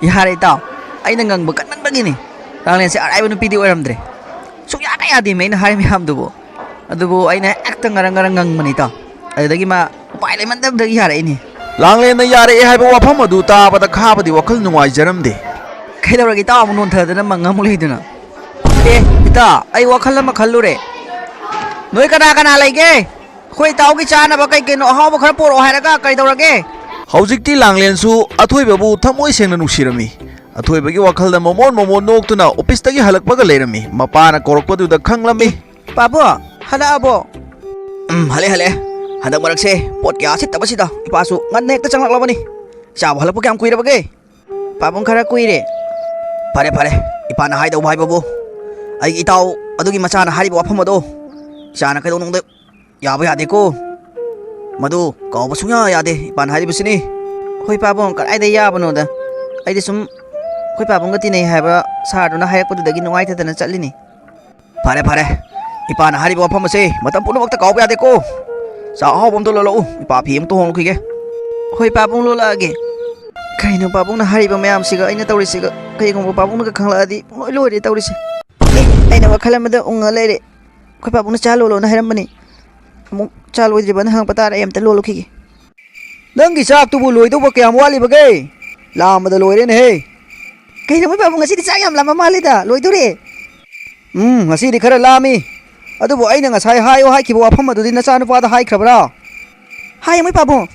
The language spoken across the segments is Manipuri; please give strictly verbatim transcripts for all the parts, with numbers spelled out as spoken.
ꯌꯥꯔꯦ ꯏꯇꯥꯎ, ꯑꯩꯅ ꯉꯪꯕ ꯀꯟꯃꯟꯕꯒꯤꯅꯤ꯫ ꯂꯥꯡꯂꯦꯟꯁꯦ ꯑꯔꯥꯏꯕ ꯅꯨꯄꯤꯗꯤ ꯑꯣꯏꯔꯝꯗ꯭ꯔꯦ꯫ ꯁꯨꯡꯌꯥ ꯀꯌꯥ ꯌꯥꯗꯦꯃꯦ ꯑꯩꯅ ꯍꯥꯏ ꯃꯌꯥꯝꯗꯨꯕꯨ꯫ ꯑꯗꯨꯕꯨ ꯑꯩꯅ ꯍꯦꯛꯇ ꯉꯔꯪ ꯉꯔꯪ ꯉꯪꯕꯅꯤ ꯏꯇꯥꯎ꯫ ꯑꯗꯨꯗꯒꯤ ꯃꯥ ꯎꯄꯥꯏ ꯂꯩꯃꯟꯗꯕꯗꯒꯤ ꯌꯥꯔꯛꯏꯅꯤ꯫ ꯂꯥꯡꯂꯦꯟꯅ ꯌꯥꯔꯛꯑꯦ ꯍꯥꯏꯕ ꯋꯥꯐꯝ ꯑꯗꯨ ꯇꯥꯕꯗ ꯈꯥꯕꯗꯤ ꯋꯥꯈꯜ ꯅꯨꯡꯉꯥꯏꯖꯔꯝꯗꯦ꯫ ꯀꯩꯗꯧꯔꯒꯦ ꯏꯇꯥꯎ ꯑꯃꯨꯛ ꯅꯣꯟꯊꯗꯅ ꯃꯪꯉ ꯑꯃꯨꯛ ꯂꯩꯗꯨꯅ? ꯑꯦ ꯏꯇꯥꯎ, ꯑꯩ ꯋꯥꯈꯜ ꯑꯃ ꯈꯜꯂꯨꯔꯦ꯫ ꯅꯣꯏ ꯀꯅꯥ ꯀꯅꯥ ꯂꯩꯒꯦ? ꯑꯩꯈꯣꯏ ꯏꯇꯥꯎꯒꯤ ꯆꯥꯅꯕ ꯀꯩ ꯀꯩꯅꯣ ꯑꯍꯥꯎꯕ ꯈꯔ ꯄꯣꯔꯛꯑꯣ ꯍꯥꯏꯔꯒ ꯀꯩꯗꯧꯔꯒꯦ? ꯍꯧꯖꯤꯛꯇꯤ ꯂꯥꯡꯂꯦꯟꯁꯨ ꯑꯊꯣꯏꯕꯕꯨ ꯊꯃꯣꯏ ꯁꯦꯡꯅ ꯅꯨꯡꯁꯤꯔꯝꯃꯤ꯫ ꯑꯊꯣꯏꯕꯒꯤ ꯋꯥꯈꯜꯗ ꯃꯃꯣꯟ ꯃꯃꯣꯟ ꯅꯣꯛꯇꯨꯅ ꯑꯣꯐꯤꯁꯇꯒꯤ ꯍꯜꯂꯛꯄꯒ ꯂꯩꯔꯝꯃꯤ꯫ ꯃꯄꯥꯅ ꯀꯧꯔꯛꯄꯗꯨꯗ ꯈꯪꯂꯝꯃꯤ꯫ ꯄꯥꯕꯨꯡ, ꯍꯜꯂꯛꯑꯕꯣ? ꯎꯝ, ꯍꯜꯂꯛꯑꯦ, ꯍꯜꯂꯛꯑꯦ꯫ ꯍꯟꯗꯛ ꯃꯔꯛꯁꯦ ꯄꯣꯠ ꯀꯌꯥ ꯁꯤꯠꯇꯕꯁꯤꯗ ꯏꯄꯥꯁꯨ ꯉꯟꯅ ꯍꯦꯛꯇ ꯆꯪꯂꯛꯂꯕꯅꯤ꯫ ꯆꯥꯕ ꯍꯜꯂꯛꯄ ꯀꯌꯥꯝ ꯀꯨꯏꯔꯕꯒꯦ? ꯄꯥꯕꯨꯡ, ꯈꯔ ꯀꯨꯏꯔꯦ꯫ ꯐꯔꯦ, ꯐꯔꯦ꯫ ꯏꯄꯥꯅ ꯍꯥꯏꯗꯧꯕ ꯍꯥꯏꯕꯕꯨ, ꯑꯩꯒꯤ ꯏꯇꯥꯎ ꯑꯗꯨꯒꯤ ꯃꯆꯥꯅ ꯍꯥꯏꯔꯤꯕ ꯋꯥꯐꯝ ꯑꯗꯣ ꯏꯆꯥꯅ ꯀꯩꯗꯧꯅꯨꯡꯗ ꯌꯥꯕ ꯌꯥꯗꯦꯀꯣ꯫ ꯃꯗꯨ ꯀꯥꯎꯕ ꯁꯨꯡꯌꯥ ꯌꯥꯗꯦ꯫ ꯏꯄꯥꯅ ꯍꯥꯏꯔꯤꯕꯁꯤꯅꯤ꯫ ꯍꯣꯏ ꯄꯥꯕꯨꯡ, ꯀꯗꯥꯏꯗ ꯌꯥꯕꯅꯣꯗ꯫ ꯑꯩꯗꯤ ꯁꯨꯝ ꯑꯩꯈꯣꯏ ꯄꯥꯕꯨꯡꯒ ꯇꯤꯟꯅꯩ ꯍꯥꯏꯕ ꯁꯥꯔꯗꯨꯅ ꯍꯥꯏꯔꯛꯄꯗꯨꯗꯒꯤ ꯅꯨꯡꯉꯥꯏꯇꯗꯅ ꯆꯠꯂꯤꯅꯤ꯫ ꯐꯔꯦ, ꯐꯔꯦ꯫ ꯏꯄꯥꯅ ꯍꯥꯏꯔꯤꯕ ꯋꯥꯐꯝ ꯑꯁꯦ ꯃꯇꯝ ꯄꯨꯝꯅꯃꯛꯇ ꯀꯥꯎꯕ ꯌꯥꯗꯦꯀꯣ꯫ ꯆꯥꯛ ꯑꯍꯥꯎꯕ ꯑꯝꯇ ꯂꯣꯜꯂꯛꯎ꯫ ꯏꯄꯥ ꯐꯤ ꯑꯃꯇ ꯍꯣꯡꯂꯛꯈꯤꯒꯦ꯫ ꯍꯣꯏ ꯄꯥꯕꯨꯡ, ꯂꯣꯜꯂꯛꯑꯒꯦ꯫ ꯀꯩꯅꯣ ꯄꯥꯕꯨꯡꯅ ꯍꯥꯏꯔꯤꯕ ꯃꯌꯥꯝꯁꯤꯒ ꯑꯩꯅ ꯇꯧꯔꯤꯁꯤꯒ? ꯀꯩꯒꯨꯝꯕ ꯄꯥꯕꯨꯡꯅꯒ ꯈꯪꯂꯛꯑꯗꯤ ꯄꯨꯡꯂꯣꯏ ꯂꯣꯏꯔꯦ ꯇꯧꯔꯤꯁꯦ꯫ ꯑꯦ, ꯑꯩꯅ ꯋꯥꯈꯜ ꯑꯃꯗ ꯎꯡꯉ ꯂꯩꯔꯦ꯫ ꯑꯩꯈꯣꯏ ꯄꯥꯕꯨꯡꯅ ꯆꯥ ꯂꯣꯜꯂꯣꯅ ꯍꯥꯏꯔꯝꯕꯅꯤ꯫ ꯑꯃꯨꯛ ꯆꯥ ꯂꯣꯏꯗ꯭ꯔꯤꯕꯅ ꯍꯪꯉꯛꯄ ꯇꯥꯔꯦ, ꯑꯩ ꯑꯝꯇ ꯂꯣꯜꯂꯨꯈꯤꯒꯦ꯫ ꯅꯪꯒꯤ ꯆꯥꯛꯇꯨꯕꯨ ꯂꯣꯏꯗꯧꯕ ꯀꯌꯥꯝ ꯋꯥꯠꯂꯤꯕꯒꯦ? ꯂꯥꯝꯕꯗ ꯂꯣꯏꯔꯦꯅꯦꯍꯦ꯫ ꯀꯩꯅꯣ ꯃꯣꯏ ꯄꯥꯕꯨꯡ ꯉꯁꯤꯗꯤ ꯆꯥꯛ ꯌꯥꯝ ꯂꯥꯝꯕ ꯃꯥꯜꯂꯤꯗ, ꯂꯣꯏꯗꯧꯔꯦ꯫ ꯎꯝ, ꯉꯁꯤꯗꯤ ꯈꯔ ꯂꯥꯝꯃꯤ꯫ ꯑꯗꯨꯕꯨ ꯑꯩꯅ ꯉꯁꯥꯏ ꯍꯥꯏꯌꯣ ꯍꯥꯏꯈꯤꯕ ꯋꯥꯐꯝ ꯑꯗꯨꯗꯤ ꯅꯆꯥꯅꯨꯄꯥꯗ ꯍꯥꯏꯈ꯭ꯔꯕ꯭ꯔꯥ? ꯍꯥꯏꯌꯦ ꯃꯣꯏ ꯄꯥꯕꯨꯡ꯫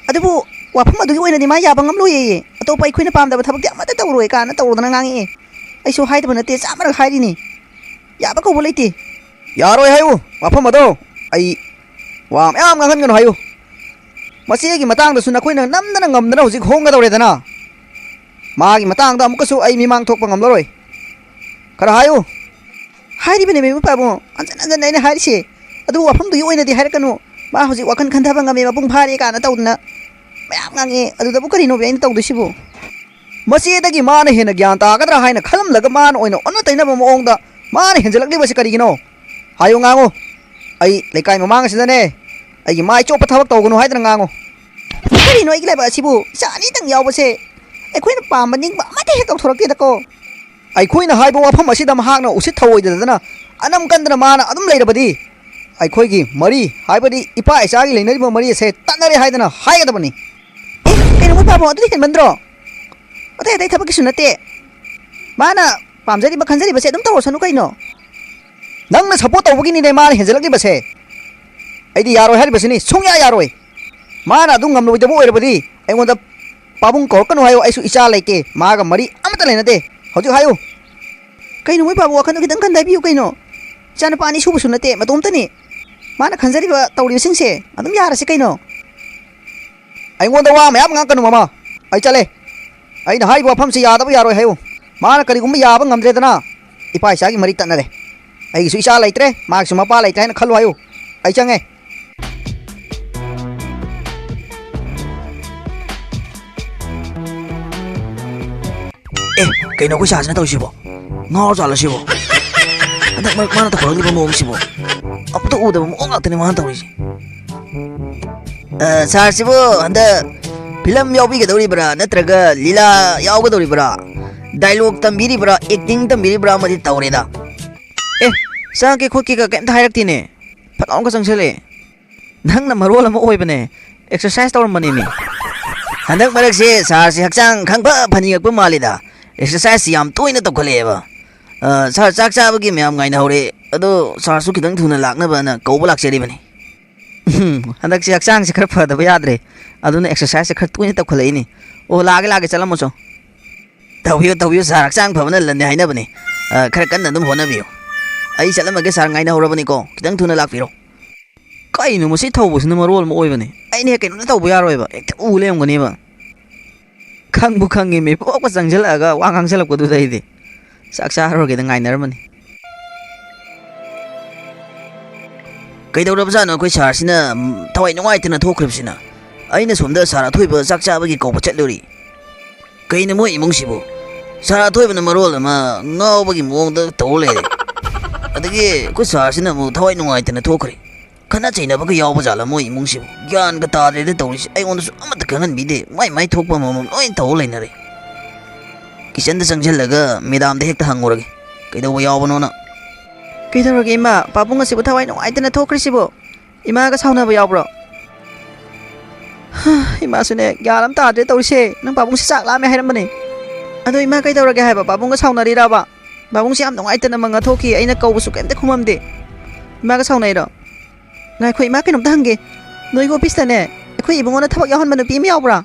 ꯑꯗꯨꯕꯨ ꯋꯥꯐꯝ ꯑꯗꯨꯒꯤ ꯑꯣꯏꯅꯗꯤ ꯃꯥ ꯌꯥꯕ ꯉꯝꯂꯣꯏꯌꯦ꯫ ꯑꯇꯣꯞꯄ ꯑꯩꯈꯣꯏꯅ ꯄꯥꯝꯗꯕ ꯊꯕꯛꯇꯤ ꯑꯃꯠꯇ ꯇꯧꯔꯣꯏ ꯀꯥꯏꯅ ꯇꯧꯗꯅ ꯉꯥꯡꯉꯛꯑꯦ꯫ ꯑꯩꯁꯨ ꯍꯥꯏꯗꯕ ꯅꯠꯇꯦ, ꯆꯥꯝꯃꯔꯛ ꯍꯥꯏꯔꯤꯅꯤ꯫ ꯌꯥꯕ ꯀꯧꯕ ꯂꯩꯇꯦ꯫ ꯌꯥꯔꯣꯏ ꯍꯥꯏꯌꯨ, ꯋꯥꯐꯝ ꯑꯗꯣ꯫ ꯑꯩ ꯋꯥ ꯃꯌꯥꯝ ꯉꯥꯡꯍꯟꯒꯅꯨ ꯍꯥꯏꯌꯨ꯫ ꯃꯁꯤꯒꯤ ꯃꯇꯥꯡꯗꯁꯨ ꯅꯈꯣꯏꯅ ꯅꯝꯗꯅ ꯉꯝꯗꯅ ꯍꯧꯖꯤꯛ ꯍꯣꯡꯒꯗꯧꯔꯦꯗꯅ꯫ ꯃꯥꯒꯤ ꯃꯇꯥꯡꯗ ꯑꯃꯨꯛꯀꯁꯨ ꯑꯩ ꯃꯤꯃꯥꯡ ꯊꯣꯛꯄ ꯉꯝꯂꯔꯣꯏ꯫ ꯈꯔ ꯍꯥꯏꯌꯨ꯫ ꯍꯥꯏꯔꯤꯕꯅꯦ ꯃꯦꯝ ꯄꯥꯕꯨꯡ, ꯍꯟꯖꯟ ꯍꯟꯖꯟꯅ ꯑꯩꯅ ꯍꯥꯏꯔꯤꯁꯦ꯫ ꯑꯗꯨꯕꯨ ꯋꯥꯐꯝꯗꯨꯒꯤ ꯑꯣꯏꯅꯗꯤ ꯍꯥꯏꯔꯛꯀꯅꯨ꯫ ꯃꯥ ꯍꯧꯖꯤꯛ ꯋꯥꯈꯜ ꯈꯟꯊꯕ ꯉꯝꯃꯦ, ꯃꯄꯨꯡ ꯐꯥꯔꯦ ꯀꯥꯏꯅ ꯇꯧꯗꯅ ꯃꯌꯥꯝ ꯉꯥꯡꯉꯦ꯫ ꯑꯗꯨꯗꯕꯨ ꯀꯔꯤꯅꯣꯕ ꯑꯩꯅ ꯇꯧꯗꯣꯏꯁꯤꯕꯨ? ꯃꯆꯦꯗꯒꯤ ꯃꯥꯅ ꯍꯦꯟꯅ ꯒ꯭ꯌꯥꯟ ꯇꯥꯒꯗ꯭ꯔꯥ ꯍꯥꯏꯅ ꯈꯜꯂꯝꯂꯒ ꯃꯥꯅ ꯑꯣꯏꯅ ꯑꯣꯟꯅ ꯇꯩꯅꯕ ꯃꯑꯣꯡꯗ ꯃꯥꯅ ꯍꯦꯟꯖꯜꯂꯛꯂꯤꯕꯁꯤ ꯀꯔꯤꯒꯤꯅꯣ? ꯍꯥꯏꯌꯨ, ꯉꯥꯡꯉꯨ꯫ ꯑꯩ ꯂꯩꯀꯥꯏ ꯃꯃꯥꯡ ꯑꯁꯤꯗꯅꯦ, ꯑꯩꯒꯤ ꯃꯥꯏ ꯆꯣꯞꯄ ꯊꯕꯛ ꯇꯧꯒꯅꯨ ꯍꯥꯏꯗꯅ ꯉꯥꯡꯉꯨ꯫ ꯀꯔꯤꯅꯣ ꯑꯩꯒꯤ ꯂꯥꯏꯕꯛ ꯑꯁꯤꯕꯨ? ꯏꯆꯥ ꯑꯅꯤꯇꯪ ꯌꯥꯎꯕꯁꯦ ꯑꯩꯈꯣꯏꯅ ꯄꯥꯝꯕ ꯅꯤꯡꯕ ꯑꯃꯠꯇ ꯍꯦꯛ ꯇꯧꯊꯣꯔꯛꯇꯦꯗꯀꯣ꯫ ꯑꯩꯈꯣꯏꯅ ꯍꯥꯏꯕ ꯋꯥꯐꯝ ꯑꯁꯤꯗ ꯃꯍꯥꯛꯅ ꯎꯁꯤꯠ ꯊꯑꯣꯏꯗꯗꯅ ꯑꯅꯝ ꯀꯟꯗꯅ ꯃꯥꯅ ꯑꯗꯨꯝ ꯂꯩꯔꯕꯗꯤ ꯑꯩꯈꯣꯏꯒꯤ ꯃꯔꯤ, ꯍꯥꯏꯕꯗꯤ ꯏꯄꯥ ꯏꯆꯥꯒꯤ ꯂꯩꯅꯔꯤꯕ ꯃꯔꯤ ꯑꯁꯦ ꯇꯠꯅꯔꯦ ꯍꯥꯏꯗꯅ ꯍꯥꯏꯒꯗꯕꯅꯤ꯫ ꯑꯦ, ꯀꯩꯅꯣ ꯃꯣꯏ ꯄꯥꯕꯨꯡ, ꯑꯗꯨꯗꯤ ꯍꯦꯟꯃꯟꯗ꯭ꯔꯣ? ꯑꯇꯩ ꯑꯇꯩ ꯊꯕꯛꯀꯤꯁꯨ ꯅꯠꯇꯦ꯫ ꯃꯥꯅ ꯄꯥꯝꯖꯔꯤꯕ ꯈꯟꯖꯔꯤꯕꯁꯦ ꯑꯗꯨꯝ ꯇꯧꯔꯁꯅꯨ ꯀꯩꯅꯣ꯫ ꯅꯪꯅ ꯁꯞꯄꯣꯔꯠ ꯇꯧꯕꯒꯤꯅꯤꯅꯦ ꯃꯥꯅ ꯍꯦꯟꯖꯜꯂꯛꯂꯤꯕꯁꯦ꯫ ꯑꯩꯗꯤ ꯌꯥꯔꯣꯏ ꯍꯥꯏꯔꯤꯕꯁꯤꯅꯤ, ꯁꯨꯡꯌꯥ ꯌꯥꯔꯣꯏ꯫ ꯃꯥꯅ ꯑꯗꯨ ꯉꯝꯂꯣꯏꯗꯕ ꯑꯣꯏꯔꯕꯗꯤ ꯑꯩꯉꯣꯟꯗ ꯄꯥꯕꯨꯡ ꯀꯧꯔꯛꯀꯅꯨ ꯍꯥꯏꯌꯨ, ꯑꯩꯁꯨ ꯏꯆꯥ ꯂꯩꯇꯦ, ꯃꯥꯒ ꯃꯔꯤ ꯑꯃꯠꯇ ꯂꯩꯅꯗꯦ꯫ ꯍꯧꯖꯤꯛ ꯍꯥꯏꯌꯨ꯫ ꯀꯩꯅꯣ ꯃꯣꯏ ꯄꯥꯕꯨꯡ, ꯋꯥꯈꯜꯗꯣ ꯈꯤꯇꯪ ꯈꯟꯊꯕꯤꯌꯨ ꯀꯩꯅꯣ꯫ ꯏꯆꯥꯅꯨꯄꯥ ꯑꯅꯤ ꯁꯨꯕꯁꯨ ꯅꯠꯇꯦ, ꯃꯇꯣꯝꯇꯅꯤ꯫ ꯃꯥꯅ ꯈꯟꯖꯔꯤꯕ ꯇꯧꯔꯤꯕꯁꯤꯡꯁꯦ ꯑꯗꯨꯝ ꯌꯥꯔꯁꯤ ꯀꯩꯅꯣ꯫ ꯑꯩꯉꯣꯟꯗ ꯋꯥ ꯃꯌꯥꯝ ꯉꯥꯡꯀꯅꯨ ꯃꯃꯥ, ꯑꯩ ꯆꯠꯂꯦ꯫ ꯑꯩꯅ ꯍꯥꯏꯔꯤꯕ ꯋꯥꯐꯝꯁꯤ ꯌꯥꯗꯕ ꯌꯥꯔꯣꯏ ꯍꯥꯏꯌꯨ꯫ ꯃꯥꯅ ꯀꯔꯤꯒꯨꯝꯕ ꯌꯥꯕ ꯉꯝꯗ꯭ꯔꯦꯗꯅ ꯏꯄꯥ ꯏꯆꯥꯒꯤ ꯃꯔꯤ ꯇꯠꯅꯔꯦ꯫ ꯑꯩꯒꯤꯁꯨ ꯏꯆꯥ ꯂꯩꯇ꯭ꯔꯦ, ꯃꯥꯒꯤꯁꯨ ꯃꯄꯥ ꯂꯩꯇ꯭ꯔꯦ ꯍꯥꯏꯅ ꯈꯜꯂꯨ ꯍꯥꯏꯌꯨ꯫ ꯑꯩ ꯆꯪꯉꯦ꯫ ꯑꯦ, ꯀꯩꯅꯣ ꯑꯩꯈꯣꯏ ꯁꯥꯁꯤꯅ ꯇꯧꯔꯤꯁꯤꯕꯣ? ꯉꯥꯎꯔ ꯖꯥꯠꯂꯣ ꯁꯤꯕꯣ? ꯍꯟꯗꯛ ꯃꯔꯛ ꯃꯥꯅ ꯇꯧꯈꯠꯂꯛꯂꯤꯕ ꯃꯑꯣꯡꯁꯤꯕꯣ? ꯑꯝꯇ ꯎꯗꯕ ꯃꯑꯣꯡ ꯉꯥꯛꯇꯅꯤ ꯃꯥꯅ ꯇꯧꯔꯤꯁꯦ꯫ ꯑ, ꯁꯥꯔꯁꯤꯕꯨ ꯍꯟꯗꯛ ꯐꯤꯂꯝ ꯌꯥꯎꯕꯤꯒꯗꯧꯔꯤꯕ꯭ꯔꯥ, ꯅꯠꯇ꯭ꯔꯒ ꯂꯤꯂꯥ ꯌꯥꯎꯒꯗꯧꯔꯤꯕ꯭ꯔꯥ? ꯗꯥꯏꯂꯣꯛ ꯇꯝꯕꯤꯔꯤꯕ꯭ꯔꯥ, ꯑꯦꯛꯇꯤꯡ ꯇꯝꯕꯤꯔꯤꯕ꯭ꯔꯥ ꯑꯃꯗꯤ ꯇꯧꯔꯦꯗ꯫ ꯑꯦ, ꯆꯪꯉꯛꯀꯦ ꯈꯣꯠꯀꯦꯒ ꯀꯩꯝꯇ ꯍꯥꯏꯔꯛꯇꯦꯅꯦ꯫ ꯐꯠ ꯂꯥꯎꯅꯒ ꯆꯪꯁꯤꯜꯂꯛꯑꯦ꯫ ꯅꯪꯅ ꯃꯔꯣꯜ ꯑꯃ ꯑꯣꯏꯕꯅꯦ, ꯑꯦꯛꯁꯔꯁꯥꯏꯁ ꯇꯧꯔꯝꯕꯅꯦꯃꯤ꯫ ꯍꯟꯗꯛ ꯃꯔꯛꯁꯦ ꯁꯥꯔꯁꯦ ꯍꯛꯆꯥꯡ ꯈꯪꯐ ꯐꯅꯤꯡꯉꯛꯄ ꯃꯥꯜꯂꯤꯗ꯫ ꯑꯦꯛꯁꯔꯁꯥꯏꯁꯁꯤ ꯌꯥꯝ ꯇꯣꯏꯅ ꯇꯧꯈꯠꯂꯛꯑꯦꯕ꯫ ꯑ, ꯁꯥꯔ, ꯆꯥꯛ ꯆꯥꯕꯒꯤ ꯃꯌꯥꯝ ꯉꯥꯏꯅꯍꯧꯔꯦ꯫ ꯑꯗꯣ ꯁꯥꯔꯁꯨ ꯈꯤꯇꯪ ꯊꯨꯅ ꯂꯥꯛꯅꯕꯅ ꯀꯧꯕ ꯂꯥꯛꯆꯔꯤꯕꯅꯤ꯫ ꯎꯝ, ꯍꯟꯗꯛꯁꯦ ꯍꯛꯆꯥꯡꯁꯦ ꯈꯔ ꯐꯗꯕ ꯌꯥꯗ꯭ꯔꯦ꯫ ꯑꯗꯨꯅ ꯑꯦꯛꯁꯔꯁꯥꯏꯁꯁꯦ ꯈꯔ ꯇꯣꯏꯅ ꯇꯧꯈꯠꯂꯛꯏꯅꯤ꯫ ꯑꯣ, ꯂꯥꯛꯑꯒꯦ, ꯂꯥꯛꯑꯒꯦ, ꯆꯠꯂꯝꯃꯣ ꯆꯣ꯫ ꯇꯧꯕꯤꯌꯨ, ꯇꯧꯕꯤꯌꯨ ꯁꯥꯔ, ꯍꯛꯆꯥꯡ ꯐꯕꯅ ꯂꯟꯅꯤ ꯍꯥꯏꯅꯕꯅꯤ꯫ ꯑ, ꯈꯔ ꯀꯟꯅ ꯑꯗꯨꯝ ꯍꯣꯠꯅꯕꯤꯌꯨ꯫ ꯑꯩ ꯆꯠꯂꯝꯃꯒꯦ ꯁꯥꯔ, ꯉꯥꯏꯅꯍꯧꯔꯕꯅꯤꯀꯣ, ꯈꯤꯇꯪ ꯊꯨꯅ ꯂꯥꯛꯄꯤꯔꯣ꯫ ꯀꯩꯅꯣ ꯃꯁꯤ ꯊꯧꯕꯁꯤꯅ ꯃꯔꯣꯜ ꯑꯃ ꯑꯣꯏꯕꯅꯦ꯫ ꯑꯩꯅ ꯍꯦꯛ ꯀꯩꯅꯣꯝꯇ ꯇꯧꯕ ꯌꯥꯔꯣꯏꯕ, ꯍꯦꯛꯇ ꯎ ꯂꯩꯔꯝꯒꯅꯦꯕ꯫ ꯈꯪꯕꯨ ꯈꯪꯉꯤꯃꯤ, ꯄꯣꯛꯄ ꯆꯪꯁꯤꯜꯂꯛꯑꯒ ꯋꯥ ꯉꯥꯡꯁꯤꯜꯂꯛꯄꯗꯨꯗ ꯑꯩꯗꯤ ꯆꯥꯛ ꯆꯥꯔꯨꯔꯒꯦꯗ ꯉꯥꯏꯅꯔꯝꯕꯅꯤ꯫ ꯀꯩꯗꯧꯔꯕꯖꯥꯠꯅꯣ ꯑꯩꯈꯣꯏ ꯁꯥꯔꯁꯤꯅ, ꯎꯝ, ꯊꯋꯥꯏ ꯅꯨꯡꯉꯥꯏꯇꯅ ꯊꯣꯛꯈ꯭ꯔꯤꯕꯁꯤꯅ? ꯑꯩꯅ ꯁꯣꯝꯗ ꯁꯥꯔ ꯑꯊꯣꯏꯕ ꯆꯥꯛ ꯆꯥꯕꯒꯤ ꯀꯧꯕ ꯆꯠꯂꯨꯔꯤ꯫ ꯀꯩꯅꯣ ꯃꯣꯏ ꯏꯃꯨꯡꯁꯤꯕꯨ? ꯁꯥꯔ ꯑꯊꯣꯏꯕꯅ ꯃꯔꯣꯜ ꯑꯃ ꯉꯥꯎꯕꯒꯤ ꯃꯑꯣꯡꯗ ꯇꯧ ꯂꯩꯔꯦ꯫ ꯑꯗꯒꯤ ꯑꯩꯈꯣꯏ ꯁꯥꯔꯁꯤꯅ ꯑꯃꯨꯛ ꯊꯋꯥꯏ ꯅꯨꯡꯉꯥꯏꯇꯅ ꯊꯣꯛꯈ꯭ꯔꯦ꯫ ꯈꯠꯅ ꯆꯩꯅꯕꯒ ꯌꯥꯎꯕ ꯖꯥꯠꯂ ꯃꯣꯏ ꯏꯃꯨꯡꯁꯤꯕꯨ? ꯒ꯭ꯌꯥꯟꯒ ꯇꯥꯗ꯭ꯔꯦꯗ ꯇꯧꯔꯤꯁꯦ, ꯑꯩꯉꯣꯟꯗꯁꯨ ꯑꯃꯠꯇ ꯈꯪꯍꯟꯕꯤꯗꯦ, ꯃꯥꯏ ꯃꯥꯏ ꯊꯣꯛꯄ ꯑꯃꯃꯝ ꯂꯣꯏ ꯇꯧ ꯂꯩꯅꯔꯦ꯫ ꯀꯤꯆꯟꯗ ꯆꯪꯁꯤꯜꯂꯒ ꯃꯦꯗꯥꯝꯗ ꯍꯦꯛꯇ ꯍꯪꯉꯨꯔꯒꯦ, ꯀꯩꯗꯧꯕ ꯌꯥꯎꯕꯅꯣꯅ꯫ ꯀꯩꯗꯧꯔꯒꯦ ꯏꯃꯥ? ꯄꯥꯕꯨꯡ ꯑꯁꯤꯕꯨ ꯊꯋꯥꯏ ꯅꯨꯡꯉꯥꯏꯇꯅ ꯊꯣꯛꯈ꯭ꯔꯤꯁꯤꯕꯣ? ꯏꯃꯥꯒ ꯁꯥꯎꯅꯕ ꯌꯥꯎꯕ꯭ꯔꯣ? ꯍꯥ, ꯏꯃꯥꯁꯨꯅꯦ, ꯒ꯭ꯌꯥꯟ ꯑꯃ ꯇꯥꯗ꯭ꯔꯦ ꯇꯧꯔꯤꯁꯦ꯫ ꯅꯪ ꯄꯥꯕꯨꯡꯁꯦ ꯆꯥꯛ ꯂꯥꯝꯃꯦ ꯍꯥꯏꯔꯝꯕꯅꯦ꯫ ꯑꯗꯣ ꯏꯃꯥ ꯀꯩꯗꯧꯔꯒꯦ ꯍꯥꯏꯕ? ꯄꯥꯕꯨꯡꯒ ꯁꯥꯎꯅꯔꯤꯔꯕ? ꯄꯥꯕꯨꯡꯁꯦ ꯌꯥꯝ ꯅꯨꯡꯉꯥꯏꯇꯅ ꯃꯪꯉ ꯊꯣꯛꯈꯤ, ꯑꯩꯅ ꯀꯧꯕꯁꯨ ꯀꯩꯝꯇ ꯈꯨꯝꯃꯝꯗꯦ꯫ ꯏꯃꯥꯒ ꯁꯥꯎꯅꯩꯔꯣ? ꯉꯥꯏꯈꯣ ꯏꯃꯥ, ꯀꯩꯅꯣꯝꯇ ꯍꯪꯒꯦ꯫ ꯅꯣꯏꯒꯤ ꯑꯣꯐꯤꯁꯇꯅꯦ ꯑꯩꯈꯣꯏ ꯏꯕꯨꯡꯉꯣꯅ ꯊꯕꯛ ꯌꯥꯎꯍꯟꯕ ꯅꯨꯄꯤ ꯑꯃ ꯌꯥꯎꯕ꯭ꯔꯥ?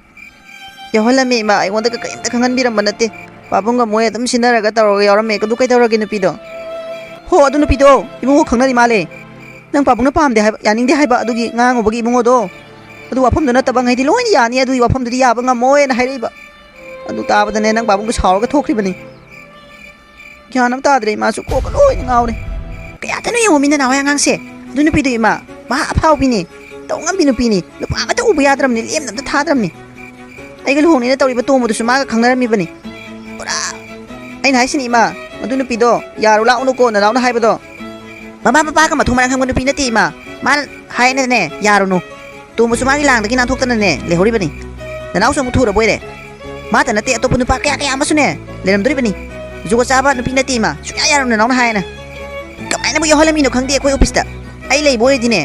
ꯌꯥꯎꯍꯜꯂꯝꯃꯦ ꯏꯃꯥ, ꯑꯩꯉꯣꯟꯗꯒ ꯀꯔꯤꯝꯇ ꯈꯪꯍꯟꯕꯤꯔꯝꯕ ꯅꯠꯇꯦ꯫ ꯄꯥꯕꯨꯡꯒ ꯃꯣꯏ ꯑꯗꯨꯝ ꯁꯤꯟꯅꯔꯒ ꯇꯧꯔꯒ ꯌꯥꯎꯔꯝꯃꯦ꯫ ꯑꯗꯨ ꯀꯩꯗꯧꯔꯒꯦ ꯅꯨꯄꯤꯗꯣ? ꯍꯣ, ꯑꯗꯨ ꯅꯨꯄꯤꯗꯣ ꯏꯕꯨꯡꯉꯣ ꯈꯪꯅꯔꯤ ꯃꯥꯜꯂꯦ꯫ ꯅꯪ ꯄꯥꯕꯨꯡꯅ ꯄꯥꯝꯗꯦ ꯍꯥꯏꯕ, ꯌꯥꯅꯤꯡꯗꯦ ꯍꯥꯏꯕ ꯑꯗꯨꯒꯤ ꯉꯥꯡꯉꯨꯕꯒꯤ ꯏꯕꯨꯡꯉꯣꯗꯣ꯫ ꯑꯗꯨ ꯋꯥꯐꯝꯗꯣ ꯅꯠꯇꯕ ꯉꯩꯗꯤ ꯂꯣꯏꯅ ꯌꯥꯅꯤ, ꯑꯗꯨꯒꯤ ꯋꯥꯐꯝꯗꯨꯗꯤ ꯌꯥꯕ ꯉꯝꯃꯣꯏꯅ ꯍꯥꯏꯔꯛꯏꯕ꯫ ꯑꯗꯨ ꯇꯥꯕꯗꯅꯦ ꯅꯪ ꯄꯥꯕꯨꯡꯗꯣ ꯁꯥꯎꯔꯒ ꯊꯣꯛꯈ꯭ꯔꯤꯕꯅꯤ꯫ ꯒ꯭ꯌꯥꯟ ꯑꯃ ꯇꯥꯗ꯭ꯔꯦ, ꯏꯃꯥꯁꯨ ꯀꯣꯛꯀ ꯂꯣꯏꯅ ꯉꯥꯎꯔꯦ꯫ ꯀꯌꯥꯗꯅꯣ ꯌꯦꯡꯉꯣ ꯃꯤ ꯅꯅꯥꯎ ꯍꯣꯏ ꯑꯉꯥꯡꯁꯦ꯫ ꯑꯗꯨ ꯅꯨꯄꯤꯗꯣ ꯏꯃꯥ, ꯃꯍꯥ ꯑꯐꯥꯎꯕꯤꯅꯤ, ꯇꯧ ꯉꯝꯕꯤ ꯅꯨꯄꯤꯅꯤ, ꯅꯨꯄꯥ ꯑꯃꯠꯇ ꯎꯕ ꯌꯥꯗ꯭ꯔꯕꯅꯤ, ꯂꯦꯝꯅ ꯑꯝꯇ ꯊꯥꯗ꯭ꯔꯕꯅꯤ꯫ ꯑꯩꯒ ꯂꯨꯍꯣꯡꯅꯤꯅ ꯇꯧꯔꯤꯕ ꯇꯣꯝꯕꯗꯨꯁꯨ ꯃꯥꯒ ꯈꯪꯅꯔꯝꯃꯤꯕꯅꯤ꯫ ꯄꯨꯔꯥ ꯑꯩꯅ ꯍꯥꯏꯁꯤꯅꯤ ꯏꯃꯥ, ꯃꯗꯨ ꯅꯨꯄꯤꯗꯣ ꯌꯥꯔꯨ ꯂꯥꯛꯎꯅꯨꯀꯣ ꯅꯅꯥꯎꯅ ꯍꯥꯏꯕꯗꯣ꯫ ꯃꯃꯥ ꯃꯄꯥꯒ ꯃꯊꯣꯡ ꯃꯔꯥꯡ ꯈꯪꯕ ꯅꯨꯄꯤ ꯅꯠꯇꯦ ꯏꯃꯥ꯫ ꯃꯥꯅ ꯍꯥꯏꯅꯅꯦ ꯌꯥꯔꯨꯅꯨ꯫ ꯇꯣꯝꯕꯁꯨ ꯃꯥꯒꯤ ꯂꯥꯡꯗꯒꯤ ꯅꯥꯟꯊꯣꯛꯇꯅꯅꯦ ꯂꯩꯍꯧꯔꯤꯕꯅꯤ꯫ ꯅꯅꯥꯎꯁꯨ ꯑꯃꯨꯛ ꯊꯨꯔꯕꯣꯏꯔꯦ꯫ ꯃꯥꯇ ꯅꯠꯇꯦ, ꯑꯇꯣꯞꯄ ꯅꯨꯄꯥ ꯀꯌꯥ ꯀꯌꯥ ꯑꯃꯁꯨꯅꯦ ꯂꯩꯔꯝꯗꯣꯔꯤꯕꯅꯤ꯫ ꯖꯨꯒꯣꯠ ꯆꯥꯕ ꯅꯨꯄꯤ ꯅꯠꯇꯦ ꯏꯃꯥ, ꯁꯨꯡꯌꯥ ꯌꯥꯔꯨꯅꯨ ꯅꯅꯥꯎꯅ ꯍꯥꯏꯅ꯫ ꯀꯃꯥꯏꯅꯕꯨ ꯌꯥꯎꯍꯜꯂꯝꯃꯤꯅꯣ ꯈꯪꯗꯦ ꯑꯩꯈꯣꯏ ꯑꯣꯐꯤꯁꯇ꯫ ꯑꯩ ꯂꯩꯕ ꯑꯣꯏꯔꯗꯤꯅꯦ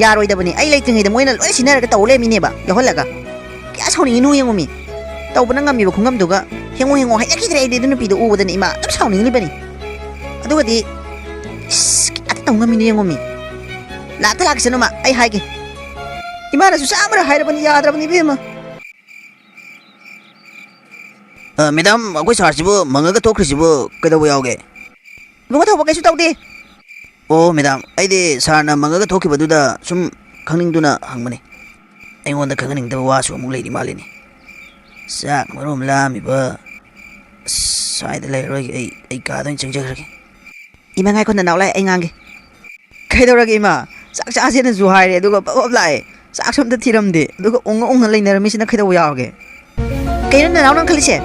ꯌꯥꯔꯣꯏꯗꯕꯅꯤ꯫ ꯑꯩ ꯂꯩꯇ꯭ꯔꯤꯉꯩꯗ ꯃꯣꯏꯅ ꯂꯣꯏ ꯁꯤꯟꯅꯔꯒ ꯇꯧ ꯂꯩꯔꯝꯃꯤꯅꯦꯕ ꯌꯥꯎꯍꯜꯂꯒ꯫ ꯀꯌꯥ ꯁꯥꯎꯅꯤꯡꯉꯤꯅꯣ ꯌꯦꯡꯉꯨ ꯃꯤ꯫ ꯇꯧꯕꯅ ꯉꯝꯃꯤꯕ ꯈꯨꯉꯝꯗꯨꯒ ꯍꯦꯡꯉꯣ ꯍꯦꯡꯉꯣ ꯍꯩꯅꯈꯤꯗ꯭ꯔꯦ ꯑꯩꯗꯤ ꯑꯗꯨ ꯅꯨꯄꯤꯗꯣ ꯎꯕꯗꯅꯦ ꯏꯃꯥ ꯑꯗꯨꯝ ꯁꯥꯎꯅꯤꯡꯉꯤꯕꯅꯤ꯫ ꯑꯗꯨꯒꯗꯤ ꯏꯁ, ꯀꯌꯥꯗ ꯇꯧ ꯉꯝꯃꯤꯅꯣ ꯌꯦꯡꯉꯣ ꯃꯤ꯫ ꯂꯥꯛꯇ ꯂꯥꯛꯁꯅꯨ ꯃꯥ, ꯑꯩ ꯍꯥꯏꯒꯦ꯫ ꯏꯃꯥꯅꯁꯨ ꯆꯥꯝꯃꯔ ꯍꯥꯏꯔꯕꯅꯤ, ꯌꯥꯗ꯭ꯔꯕꯅꯤ ꯏꯕꯦꯝꯃ꯫ ꯑ, ꯃꯦꯗꯥꯝ, ꯑꯩꯈꯣꯏ ꯁꯥꯔꯁꯤꯕꯨ ꯃꯪꯉꯒ ꯊꯣꯛꯈ꯭ꯔꯤꯁꯤꯕꯨ ꯀꯩꯗꯧꯕ ꯌꯥꯎꯒꯦ? ꯏꯕꯨꯡꯉꯣ ꯊꯧꯕ ꯀꯩꯁꯨ ꯇꯧꯗꯦ꯫ ꯑꯣ, ꯃꯦꯗꯥꯝ, ꯑꯩꯗꯤ ꯁꯥꯔꯅ ꯃꯪꯉꯒ ꯊꯣꯛꯈꯤꯕꯗꯨꯗ ꯁꯨꯝ ꯈꯪꯅꯤꯡꯗꯨꯅ ꯍꯪꯕꯅꯤ꯫ ꯑꯩꯉꯣꯟꯗ ꯈꯪꯍꯟꯅꯤꯡꯗꯕ ꯋꯥꯁꯨ ꯑꯃꯨꯛ ꯂꯩꯔꯤ ꯃꯥꯜꯂꯤꯅꯦ꯫ ꯆꯥꯛ ꯃꯔꯣꯝ ꯂꯥꯝꯃꯤꯕ꯫ ꯑꯁ, ꯁ꯭ꯋꯥꯏꯗ ꯂꯩꯔꯔꯣꯏꯒꯦ ꯑꯩ, ꯑꯩ ꯀꯥꯗ ꯑꯣꯏꯅ ꯆꯪꯖꯈ꯭ꯔꯒꯦ꯫ ꯏꯃꯥ, ꯉꯥꯏꯈꯣ, ꯅꯅꯥꯎ ꯂꯥꯛꯑꯦ, ꯑꯩ ꯉꯥꯡꯒꯦ꯫ ꯀꯩꯗꯧꯔꯒꯦ ꯏꯃꯥ? ꯆꯥꯛ ꯆꯥꯁꯦꯅꯁꯨ ꯍꯥꯏꯔꯦ, ꯑꯗꯨꯒ ꯄꯞ ꯄꯞ ꯂꯥꯛꯑꯦ꯫ ꯆꯥꯛꯁꯨ ꯑꯝꯇ ꯊꯤꯔꯝꯗꯦ, ꯑꯗꯨꯒ ꯎꯪꯉ ꯎꯪꯉ ꯂꯩꯅꯔꯝꯃꯤꯁꯤꯅ ꯀꯩꯗꯧꯕ ꯌꯥꯎꯔꯒꯦ? ꯀꯩꯅꯣ ꯅꯅꯥꯎ ꯅꯪ ꯈꯜꯂꯤꯁꯦ?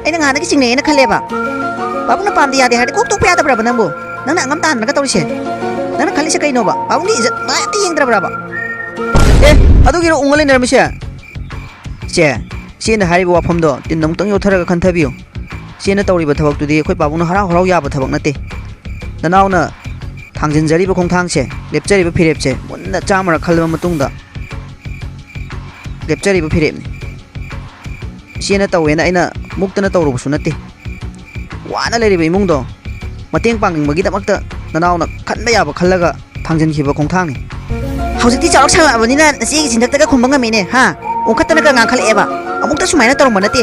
ꯑꯩꯅ ꯉꯍꯥꯟꯗꯒꯤ ꯆꯤꯡꯅꯩꯌꯦꯅ ꯈꯜꯂꯦꯕ꯫ ꯄꯥꯕꯨꯡꯅ ꯄꯥꯝꯗꯦ ꯌꯥꯗꯦ ꯍꯥꯏꯔꯗꯤ ꯀꯣꯛ ꯇꯣꯛꯄ ꯌꯥꯗꯕ꯭ꯔꯕ ꯅꯪꯕꯨ? ꯅꯪꯅ ꯑꯉꯝ ꯇꯥꯍꯟꯕꯒ ꯇꯧꯔꯤꯁꯦ? ꯅꯪꯅ ꯈꯜꯂꯤꯁꯦ ꯀꯩꯅꯣꯕ? ꯄꯥꯕꯨꯡꯒꯤ ꯏꯖꯠ ꯃꯥ ꯑꯝꯇ ꯌꯦꯡꯗ꯭ꯔꯕ꯭ꯔꯕ? ꯑꯦ, ꯑꯗꯨꯒꯤꯔꯣ ꯎꯪꯉ ꯂꯩꯅꯔꯝꯃꯤꯁꯦ? ꯏꯆꯦ, ꯏꯆꯦꯅ ꯍꯥꯏꯔꯤꯕ ꯋꯥꯐꯝꯗꯣ ꯇꯤꯟ ꯑꯃꯨꯛꯇꯪ ꯌꯣꯠꯊꯔꯒ ꯈꯟꯊꯕꯤꯌꯨ꯫ ꯏꯆꯦꯅ ꯇꯧꯔꯤꯕ ꯊꯕꯛꯇꯨꯗꯤ ꯑꯩꯈꯣꯏ ꯄꯥꯕꯨꯡꯅ ꯍꯔꯥꯎ ꯍꯔꯥꯎ ꯌꯥꯕ ꯊꯕꯛ ꯅꯠꯇꯦ꯫ ꯅꯅꯥꯎꯅ ꯊꯥꯡꯖꯤꯟꯖꯔꯤꯕ ꯈꯣꯡꯊꯥꯡꯁꯦ, ꯂꯦꯞꯆꯔꯤꯕ ꯐꯤꯔꯦꯞꯁꯦ ꯃꯨꯟꯅ ꯆꯥꯝꯃꯔꯛ ꯈꯜꯂꯕ ꯃꯇꯨꯡꯗ ꯂꯦꯞꯆꯔꯤꯕ ꯐꯤꯔꯦꯞꯅꯤ꯫ ꯏꯆꯦꯅ ꯇꯧꯋꯦꯅ ꯑꯩꯅ ꯃꯨꯛꯇꯅ ꯇꯧꯔꯨꯕꯁꯨ ꯅꯠꯇꯦ꯫ ꯋꯥꯅ ꯂꯩꯔꯤꯕ ꯏꯃꯨꯡꯗꯣ ꯃꯇꯦꯡ ꯄꯥꯡꯅꯤꯡꯕꯒꯤꯗꯃꯛꯇ ꯅꯅꯥꯎꯅ ꯈꯟꯕ ꯌꯥꯕ ꯈꯜꯂꯒ ꯊꯥꯡꯖꯤꯟꯈꯤꯕ ꯈꯣꯡꯊꯥꯡꯅꯤ꯫ ꯍꯧꯖꯤꯛꯇꯤ ꯆꯥꯎꯔꯛ ꯁꯥꯡꯉꯛꯑꯕꯅꯤꯅ ꯅꯆꯦꯒꯤ ꯆꯤꯟꯊꯛꯇꯒ ꯈꯨꯝꯕ ꯉꯝꯃꯤꯅꯦ, ꯍꯥ? ꯑꯣꯟꯈꯠꯇꯅꯒ ꯉꯥꯡꯈꯠꯂꯛꯑꯦꯕ꯫ ꯑꯃꯨꯛꯇ ꯁꯨꯃꯥꯏꯅ ꯇꯧꯔꯝꯕ ꯅꯠꯇꯦ꯫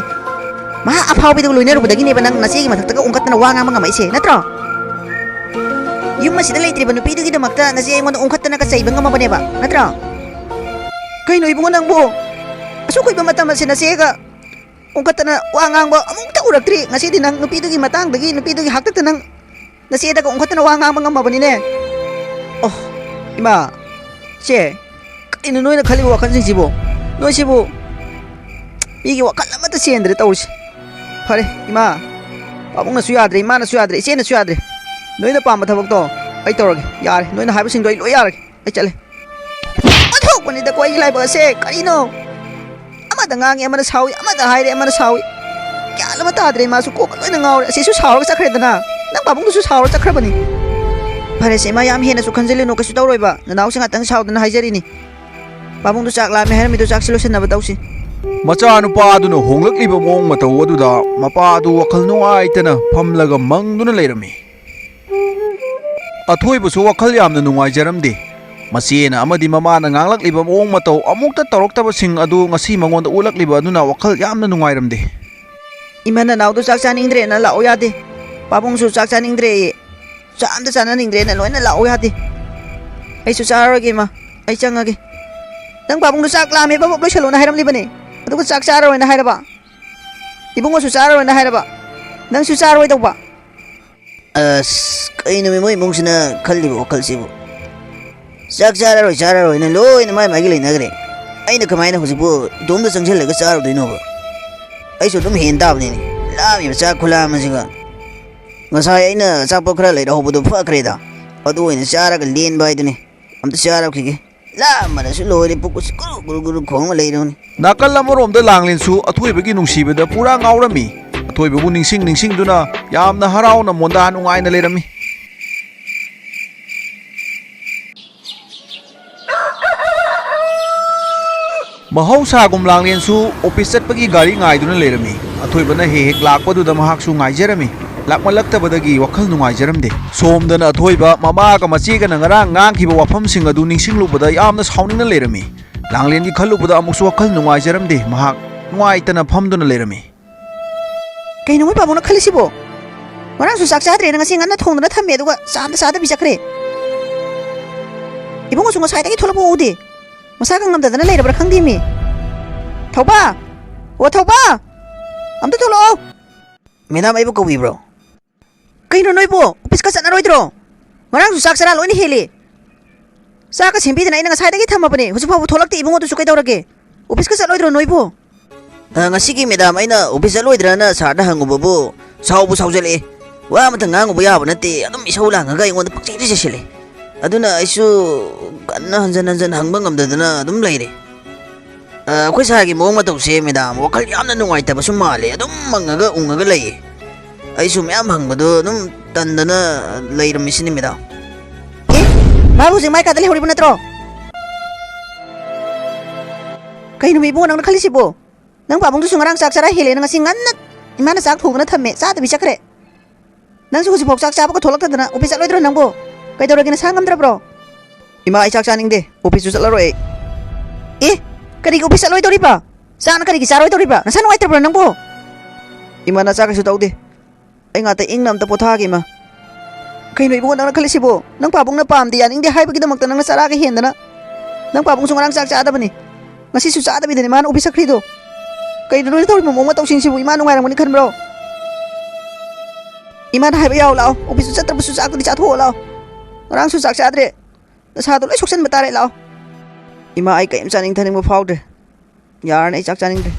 ꯃꯍꯥ ꯑꯐꯥꯎꯕꯤꯗꯨꯒ ꯂꯣꯏꯅꯔꯨꯕꯗꯒꯤꯅꯦꯕ ꯅꯪ ꯅꯆꯦꯒꯤ ꯃꯊꯛꯇꯒ ꯑꯣꯟꯈꯠꯇꯅ ꯋꯥ ꯉꯥꯡꯕ ꯉꯝꯃꯛꯏꯁꯦ, ꯅꯠꯇ꯭ꯔꯣ? ꯌꯨꯝ ꯑꯁꯤꯗ ꯂꯩꯇ꯭ꯔꯤꯕ ꯅꯨꯄꯤꯗꯨꯒꯤꯗꯃꯛꯇ ꯅꯆꯦ ꯑꯩꯉꯣꯟꯗ ꯑꯣꯟꯈꯠꯇꯅꯒ ꯆꯩꯕ ꯉꯝꯃꯕꯅꯦꯕ, ꯅꯠꯇ꯭ꯔꯣ? ꯀꯩꯅꯣ ꯏꯕꯨꯡꯉꯣ ꯅꯪꯕꯨ? ꯑꯁꯨꯛ ꯀꯨꯏꯕ ꯃꯇꯝ ꯑꯁꯤ ꯅꯆꯦꯒ ꯑꯣꯟꯈꯠꯇꯅ ꯋꯥ ꯉꯥꯡꯕ ꯑꯃꯨꯛꯇ ꯎꯔꯛꯇ꯭ꯔꯤ꯫ ꯉꯁꯤꯗꯤ ꯅꯪ ꯅꯨꯄꯤꯗꯨꯒꯤ ꯃꯇꯥꯡꯗꯒꯤ, ꯅꯨꯄꯤꯗꯨꯒꯤ ꯍꯥꯛꯇꯛꯇ ꯅꯪ ꯅꯆꯦꯗꯒ ꯑꯣꯟꯈꯠꯇꯅ ꯋꯥ ꯉꯥꯡꯕ ꯉꯝꯃꯕꯅꯤꯅꯦ꯫ ꯑꯣ, ꯏꯃꯥ, ꯆꯦ, ꯀꯔꯤꯅꯣ ꯅꯣꯏꯅ ꯈꯜꯂꯤꯕ ꯋꯥꯈꯜꯁꯤꯡꯁꯤꯕꯨ? ꯅꯣꯏꯁꯤꯕꯨ ꯃꯤꯒꯤ ꯋꯥꯈꯜ ꯑꯃꯠꯇ ꯆꯦꯟꯗ꯭ꯔꯦ ꯇꯧꯔꯤꯁꯦ꯫ ꯐꯔꯦ, ꯏꯃꯥ, ꯄꯥꯕꯨꯡꯅꯁꯨ ꯌꯥꯗ꯭ꯔꯦ, ꯏꯃꯥꯅꯁꯨ ꯌꯥꯗ꯭ꯔꯦ, ꯏꯆꯦꯅꯁꯨ ꯌꯥꯗ꯭ꯔꯦ꯫ ꯅꯣꯏꯅ ꯄꯥꯝꯕ ꯊꯕꯛꯇꯣ ꯑꯩ ꯇꯧꯔꯒꯦ꯫ ꯌꯥꯔꯦ, ꯅꯣꯏꯅ ꯍꯥꯏꯕꯁꯤꯡꯗꯣ ꯑꯩ ꯂꯣꯏ ꯌꯥꯔꯒꯦ꯫ ꯑꯩ ꯆꯠꯂꯦ꯫ ꯑꯣꯟꯊꯣꯛꯄꯅꯤꯗꯀꯣ ꯑꯩꯒꯤ ꯂꯥꯏꯕꯛ ꯑꯁꯦ꯫ ꯀꯔꯤꯅꯣ? ꯑꯃꯗ ꯉꯥꯡꯉꯤ, ꯑꯃꯅ ꯁꯥꯎꯏ, ꯑꯃꯗ ꯍꯥꯏꯔꯦ, ꯑꯃꯅ ꯁꯥꯎꯏ꯫ ꯒ꯭ꯌꯥꯟ ꯑꯃ ꯇꯥꯗ꯭ꯔꯦ, ꯃꯥꯁꯨ ꯀꯣꯛꯀ ꯂꯣꯏꯅ ꯉꯥꯎꯔꯦ꯫ ꯑꯁꯤꯁꯨ ꯁꯥꯎꯔꯒ ꯆꯠꯈ꯭ꯔꯦꯗꯅ, ꯅꯪ ꯄꯥꯕꯨꯡꯗꯨꯁꯨ ꯁꯥꯎꯔꯒ ꯆꯠꯈ꯭ꯔꯕꯅꯤ꯫ ꯐꯔꯦꯁꯦ, ꯏꯃꯥ, ꯌꯥꯝ ꯍꯦꯟꯅꯁꯨ ꯈꯟꯖꯤꯜꯂꯨꯅꯨ, ꯀꯩꯁꯨ ꯇꯧꯔꯣꯏꯕ꯫ ꯅꯅꯥꯎꯁꯦ ꯉꯥꯛꯇꯪ ꯁꯥꯎꯗꯅ ꯍꯥꯏꯖꯔꯤꯅꯤ꯫ ꯄꯥꯕꯨꯡꯗꯨ ꯆꯥꯛ ꯂꯥꯝꯃꯦ ꯍꯥꯏꯔꯝꯃꯤꯗꯣ, ꯆꯥꯛꯁꯤ ꯂꯣꯏꯁꯤꯟꯅꯕ ꯇꯧꯁꯤ꯫ ꯃꯆꯥꯅꯨꯄꯥꯗꯨꯅ ꯍꯣꯡꯂꯛꯂꯤꯕ ꯃꯑꯣꯡ ꯃꯇꯧ ꯑꯗꯨꯗ ꯃꯄꯥꯗꯨ ꯋꯥꯈꯜ ꯅꯨꯡꯉꯥꯏꯇꯅ ꯐꯝꯂꯒ ꯃꯪꯗꯨꯅ ꯂꯩꯔꯝꯃꯤ꯫ ꯑꯊꯣꯏꯕꯁꯨ ꯋꯥꯈꯜ ꯌꯥꯝꯅ ꯅꯨꯡꯉꯥꯏꯖꯔꯝꯗꯦ꯫ ꯃꯆꯦꯅ ꯑꯃꯗꯤ ꯃꯃꯥꯅ ꯉꯥꯡꯂꯛꯂꯤꯕ ꯃꯑꯣꯡ ꯃꯇꯧ ꯑꯃꯨꯛꯇ ꯇꯧꯔꯛꯇꯕꯁꯤꯡ ꯑꯗꯨ ꯉꯁꯤ ꯃꯉꯣꯟꯗ ꯎꯠꯂꯛꯂꯤꯕ ꯑꯗꯨꯅ ꯋꯥꯈꯜ ꯌꯥꯝꯅ ꯅꯨꯡꯉꯥꯏꯔꯝꯗꯦ꯫ ꯏꯃꯥ, ꯅꯅꯥꯎꯗꯨ ꯆꯥꯛ ꯆꯥꯅꯤꯡꯗ꯭ꯔꯦꯅ ꯂꯥꯛꯑꯣ ꯌꯥꯗꯦ꯫ ꯄꯥꯕꯨꯡꯁꯨ ꯆꯥꯛ ꯆꯥꯅꯤꯡꯗ꯭ꯔꯦꯌꯦ꯫ ꯆꯥꯛ ꯑꯝꯇ ꯆꯥꯅꯅꯤꯡꯗ꯭ꯔꯦꯅ ꯂꯣꯏꯅ ꯂꯥꯛꯑꯣ ꯌꯥꯗꯦ꯫ ꯑꯩꯁꯨ ꯆꯥꯔꯔꯣꯏꯒꯦ ꯏꯃꯥ꯫ ꯑꯩ ꯆꯪꯉꯒꯦ꯫ ꯅꯪ ꯄꯥꯕꯨꯡꯗꯣ ꯆꯥꯛ ꯂꯥꯝꯃꯦ ꯕꯕꯞ ꯂꯣꯏꯁꯜꯂꯣꯅ ꯍꯥꯏꯔꯝꯂꯤꯕꯅꯦ꯫ ꯑꯗꯨꯒ ꯆꯥꯛ ꯆꯥꯔꯔꯣꯏꯅ ꯍꯥꯏꯔꯕ? ꯏꯕꯨꯡꯉꯣꯁꯨ ꯆꯥꯔꯔꯣꯏꯅ ꯍꯥꯏꯔꯕ? ꯅꯪꯁꯨ ꯆꯥꯔꯣꯏꯗꯧꯕ? ꯑꯁ, ꯀꯩꯅꯣꯃꯤ ꯃꯣꯏ ꯏꯃꯨꯡꯁꯤꯅ ꯈꯜꯂꯤꯕ ꯋꯥꯈꯜꯁꯤꯕꯨ? ꯆꯥꯛ ꯆꯥꯔꯔꯣꯏ, ꯆꯥꯔꯔꯣꯏꯅ ꯂꯣꯏꯅ ꯃꯥꯏ ꯃꯥꯏꯒꯤ ꯂꯩꯅꯈ꯭ꯔꯦ꯫ ꯑꯩꯅ ꯀꯃꯥꯏꯅ ꯍꯧꯖꯤꯛꯄꯨ ꯏꯇꯣꯝꯇ ꯆꯪꯁꯤꯜꯂꯒ ꯆꯥꯔꯨꯗꯣꯏꯅꯣꯕ? ꯑꯩꯁꯨ ꯑꯗꯨꯝ ꯍꯦꯟ ꯇꯥꯕꯅꯤꯅꯦ, ꯂꯥꯝꯃꯤꯕ ꯆꯥꯛ ꯈꯨꯂꯥꯝ ꯑꯁꯤꯒ꯫ ꯉꯁꯥꯏ ꯑꯩꯅ ꯑꯆꯥꯄꯣꯠ ꯈꯔ ꯂꯩꯔꯛꯍꯧꯕꯗꯣ ꯐꯈ꯭ꯔꯦꯗ꯫ ꯑꯗꯨ ꯑꯣꯏꯅ ꯆꯥꯔꯒ ꯂꯦꯟꯕ ꯍꯥꯏꯗꯨꯅꯤ꯫ ꯑꯝꯇ ꯆꯥꯔꯛꯈꯤꯒꯦ꯫ ꯂꯥꯝꯕꯅꯁꯨ ꯂꯣꯏꯔꯦ, ꯄꯨꯛꯁꯤ ꯒꯨꯔꯨ ꯒꯨꯔꯨ ꯒꯨꯔꯨ ꯈꯣꯡꯉ ꯂꯩꯔꯕꯅꯤ꯫ ꯅꯥꯀꯜ ꯑꯃꯔꯣꯝꯗ ꯂꯥꯡꯂꯦꯟꯁꯨ ꯑꯊꯣꯏꯕꯒꯤ ꯅꯨꯡꯁꯤꯕꯗ ꯄꯨꯔꯥ ꯉꯥꯎꯔꯝꯃꯤ꯫ ꯑꯊꯣꯏꯕꯕꯨ ꯅꯤꯡꯁꯤꯡ ꯅꯤꯡꯁꯤꯡꯗꯨꯅ ꯌꯥꯝꯅ ꯍꯔꯥꯎꯅ ꯃꯣꯟꯗꯥ ꯅꯨꯡꯉꯥꯏꯅ ꯂꯩꯔꯝꯃꯤ꯫ ꯃꯍꯧꯁꯥꯒꯨꯝ ꯂꯥꯡꯂꯦꯟꯁꯨ ꯑꯣꯐꯤꯁ ꯆꯠꯄꯒꯤ ꯒꯥꯔꯤ ꯉꯥꯏꯗꯨꯅ ꯂꯩꯔꯝꯃꯤ꯫ ꯑꯊꯣꯏꯕꯅ ꯍꯦꯛ ꯍꯦꯛ ꯂꯥꯛꯄꯗꯨꯗ ꯃꯍꯥꯛꯁꯨ ꯉꯥꯏꯖꯔꯝꯃꯤ꯫ ꯂꯥꯛꯃꯜꯂꯛꯇꯕꯗꯒꯤ ꯋꯥꯈꯜ ꯅꯨꯡꯉꯥꯏꯖꯔꯝꯗꯦ꯫ ꯁꯣꯝꯗꯅ ꯑꯊꯣꯏꯕ ꯃꯃꯥꯒ ꯃꯆꯦꯒꯅ ꯉꯔꯥꯡ ꯉꯥꯡꯈꯤꯕ ꯋꯥꯐꯝꯁꯤꯡ ꯑꯗꯨ ꯅꯤꯡꯁꯤꯡꯂꯨꯕꯗ ꯌꯥꯝꯅ ꯁꯥꯎꯅꯤꯡꯅ ꯂꯩꯔꯝꯃꯤ꯫ ꯂꯥꯡꯂꯦꯟꯒꯤ ꯈꯜꯂꯨꯕꯗ ꯑꯃꯨꯛꯁꯨ ꯋꯥꯈꯜ ꯅꯨꯡꯉꯥꯏꯖꯔꯝꯗꯦ꯫ ꯃꯍꯥꯛ ꯅꯨꯡꯉꯥꯏꯇꯅ ꯐꯝꯗꯨꯅ ꯂꯩꯔꯝꯃꯤ꯫ ꯀꯩꯅꯣ ꯃꯣꯏ ꯄꯥꯕꯨꯡꯅ ꯈꯜꯂꯤꯁꯤꯕꯣ? ꯉꯔꯥꯡꯁꯨ ꯆꯥꯛ ꯆꯥꯗ꯭ꯔꯦꯅ ꯉꯁꯤ ꯉꯟꯅ ꯊꯣꯡꯗꯅ ꯊꯝꯃꯦ, ꯑꯗꯨꯒ ꯆꯥ ꯑꯝꯇ ꯆꯥꯗꯕꯤ ꯆꯠꯈ꯭ꯔꯦ꯫ ꯏꯕꯨꯡꯉꯣꯁꯨ ꯉꯁꯥꯏꯗꯒꯤ ꯊꯣꯛꯂꯛꯄ ꯎꯗꯦ꯫ ꯃꯁꯥꯒ ꯉꯝꯗꯗꯅ ꯂꯩꯔꯕ꯭ꯔꯥ ꯈꯪꯗꯦꯃꯤ꯫ ꯊꯧꯕ! ꯑꯣ, ꯊꯧꯕ! ꯑꯝꯇ ꯊꯣꯛꯂꯛꯑꯣ꯫ ꯃꯦꯗꯥꯝ, ꯑꯩꯕꯨ ꯀꯧꯕꯤꯕ꯭ꯔꯣ? ꯀꯩꯅꯣ ꯅꯣꯏꯕꯣ? ꯑꯣꯐꯤꯁꯀ ꯆꯠꯂꯔꯣꯏꯗ꯭ꯔꯣ? ꯉꯔꯥꯡꯁꯨ ꯆꯥꯛ ꯆꯔꯥ ꯂꯣꯏꯅ ꯍꯦꯜꯂꯦ꯫ ꯆꯥꯛꯀ ꯁꯦꯝꯕꯤꯗꯅ ꯑꯩꯅ ꯉꯁꯥꯏꯗꯒꯤ ꯊꯝꯃꯕꯅꯦ꯫ ꯍꯧꯖꯤꯛ ꯐꯥꯎꯕ ꯊꯣꯛꯂꯛꯇꯦ ꯏꯕꯨꯡꯉꯣꯗꯨꯁꯨ꯫ ꯀꯩꯗꯧꯔꯒꯦ? ꯑꯣꯐꯤꯁꯀ ꯆꯠꯂꯣꯏꯗ꯭ꯔꯣ ꯅꯣꯏꯕꯣ? ꯑ, ꯉꯁꯤꯒꯤ ꯃꯦꯗꯥꯝ, ꯑꯩꯅ ꯑꯣꯐꯤꯁ ꯆꯠꯂꯣꯏꯗ꯭ꯔꯅ ꯁꯥꯔꯗ ꯍꯪꯉꯨꯕꯕꯨ ꯁꯥꯎꯕꯨ ꯁꯥꯎꯖꯜꯂꯛꯑꯦ꯫ ꯋꯥ ꯑꯃꯇ ꯉꯥꯡꯉꯨꯕ ꯌꯥꯕ ꯅꯠꯇꯦ꯫ ꯑꯗꯨꯝ ꯏꯁꯧ ꯂꯥꯡꯉꯒ ꯑꯩꯉꯣꯟꯗ ꯄꯪꯆꯩꯗ ꯆꯩꯁꯤꯜꯂꯦ꯫ ꯑꯗꯨꯅ ꯑꯩꯁꯨ ꯀꯟꯅ ꯍꯟꯖꯟ ꯍꯟꯖꯟ ꯍꯪꯕ ꯉꯝꯗꯗꯅ ꯑꯗꯨꯝ ꯂꯩꯔꯦ꯫ ꯑ, ꯑꯩꯈꯣꯏ ꯁꯥꯔꯒꯤ ꯃꯑꯣꯡ ꯃꯇꯧꯁꯦ ꯃꯦꯗꯥꯝ, ꯋꯥꯈꯜ ꯌꯥꯝꯅ ꯅꯨꯡꯉꯥꯏꯇꯕꯁꯨ ꯃꯥꯜꯂꯦ꯫ ꯑꯗꯨꯝ ꯃꯪꯉꯒ ꯎꯪꯉꯒ ꯂꯩꯌꯦ꯫ ꯑꯩꯁꯨ ꯃꯌꯥꯝ ꯍꯪꯕꯗꯣ ꯑꯗꯨꯝ ꯇꯟꯗꯅ ꯂꯩꯔꯝꯃꯤꯁꯤꯅꯤ ꯃꯦꯗꯥꯝ꯫ ꯑꯦ, ꯃꯥꯕꯨ ꯍꯧꯖꯤꯛ ꯃꯥꯏ ꯀꯥꯗ ꯂꯩꯍꯧꯔꯤꯕ ꯅꯠꯇ꯭ꯔꯣ? ꯀꯩꯅꯣ ꯏꯕꯨꯡꯉꯣ ꯅꯪꯅ ꯈꯜꯂꯤꯁꯤꯕꯣ? ꯅꯪ ꯄꯥꯕꯨꯡꯗꯨꯁꯨ ꯉꯔꯥꯡ ꯆꯥꯛ ꯆꯔꯥ ꯍꯦꯜꯂꯦꯅ ꯉꯁꯤ ꯉꯟꯅ ꯏꯃꯥꯅ ꯆꯥꯛ ꯊꯣꯡꯗꯨꯅ ꯊꯝꯃꯦ, ꯆꯥꯗꯕꯤ ꯆꯠꯈ꯭ꯔꯦ꯫ ꯅꯪꯁꯨ ꯍꯧꯖꯤꯛꯐꯥꯎ ꯆꯥꯛ ꯆꯥꯕꯒ ꯊꯣꯛꯂꯛꯇꯗꯅ ꯑꯣꯐꯤꯁ ꯆꯠꯂꯣꯏꯗ꯭ꯔꯣ ꯅꯪꯕꯣ? ꯀꯩꯗꯧꯔꯒꯦ, ꯅꯁꯥ ꯉꯝꯗ꯭ꯔꯕ꯭ꯔꯣ? ꯏꯃꯥ, ꯑꯩ ꯆꯥꯛ ꯆꯥꯅꯤꯡꯗꯦ, ꯑꯣꯐꯤꯁꯁꯨ ꯆꯠꯂꯔꯣꯏ ꯑꯩ꯫ ꯑꯦ, ꯀꯔꯤꯒꯤ ꯑꯣꯐꯤꯁ ꯆꯠꯂꯣꯏꯗꯧꯔꯤꯕ? ꯆꯥꯛꯅ ꯀꯔꯤꯒꯤ ꯆꯥꯔꯣꯏꯗꯧꯔꯤꯕ? ꯅꯁꯥ ꯅꯨꯡꯉꯥꯏꯇ꯭ꯔꯕ꯭ꯔꯣ ꯅꯪꯕꯣ? ꯏꯃꯥ, ꯅꯆꯥ ꯀꯩꯁꯨ ꯇꯧꯗꯦ꯫ ꯑꯩ ꯉꯥꯛꯇ ꯏꯪꯅ ꯑꯝꯇ ꯄꯣꯊꯥꯒꯦ, ꯏꯃꯥ꯫ ꯀꯩꯅꯣ ꯏꯕꯨꯡꯉꯣ ꯅꯪꯅ ꯈꯜꯂꯤꯁꯤꯕꯣ? ꯅꯪ ꯄꯥꯕꯨꯡꯅ ꯄꯥꯝꯗꯦ, ꯌꯥꯅꯤꯡꯗꯦ ꯍꯥꯏꯕꯒꯤꯗꯃꯛꯇ ꯅꯪꯅ ꯆꯔꯥꯒ ꯍꯦꯟꯗꯅ? ꯅꯪ ꯄꯥꯕꯨꯡꯁꯨ ꯉꯔꯥꯡ ꯆꯥꯛ ꯆꯥꯗꯕꯅꯤ, ꯉꯁꯤꯁꯨ ꯆꯥꯗꯕꯤꯗꯅꯤ ꯃꯥꯅ ꯑꯣꯐꯤꯁ ꯆꯠꯈ꯭ꯔꯤꯗꯣ꯫ ꯀꯩꯅꯣ ꯅꯣꯏꯅ ꯇꯧꯔꯤꯕ ꯃꯑꯣꯡ ꯃꯇꯧꯁꯤꯡꯁꯤꯕꯨ? ꯏꯃꯥ ꯅꯨꯡꯉꯥꯏꯔꯝꯒꯅꯤ ꯈꯟꯕ꯭ꯔꯣ? ꯏꯃꯥꯅ ꯍꯥꯏꯕ ꯌꯥꯎ ꯂꯥꯛꯑꯣ, ꯑꯣꯐꯤꯁꯁꯨ ꯆꯠꯇ꯭ꯔꯕꯁꯨ ꯆꯥꯛꯇꯨꯗꯤ ꯆꯥꯊꯣꯛꯑꯣ ꯂꯥꯛꯑꯣ꯫ ꯉꯔꯥꯡꯁꯨ ꯆꯥꯛ ꯆꯥꯗ꯭ꯔꯦ, ꯅꯁꯥꯗꯣ ꯂꯣꯏ ꯁꯣꯛꯆꯟꯕ ꯇꯥꯔꯦ ꯂꯥꯛꯑꯣ꯫ ꯏꯃꯥ, ꯑꯩ ꯀꯔꯤꯝ ꯆꯥꯅꯤꯡ ꯊꯛꯅꯤꯡꯕ ꯐꯥꯎꯗ꯭ꯔꯦ꯫ ꯌꯥꯔꯅꯤ, ꯑꯩ ꯆꯥꯛ ꯆꯥꯅꯤꯡꯗ꯭ꯔꯦ꯫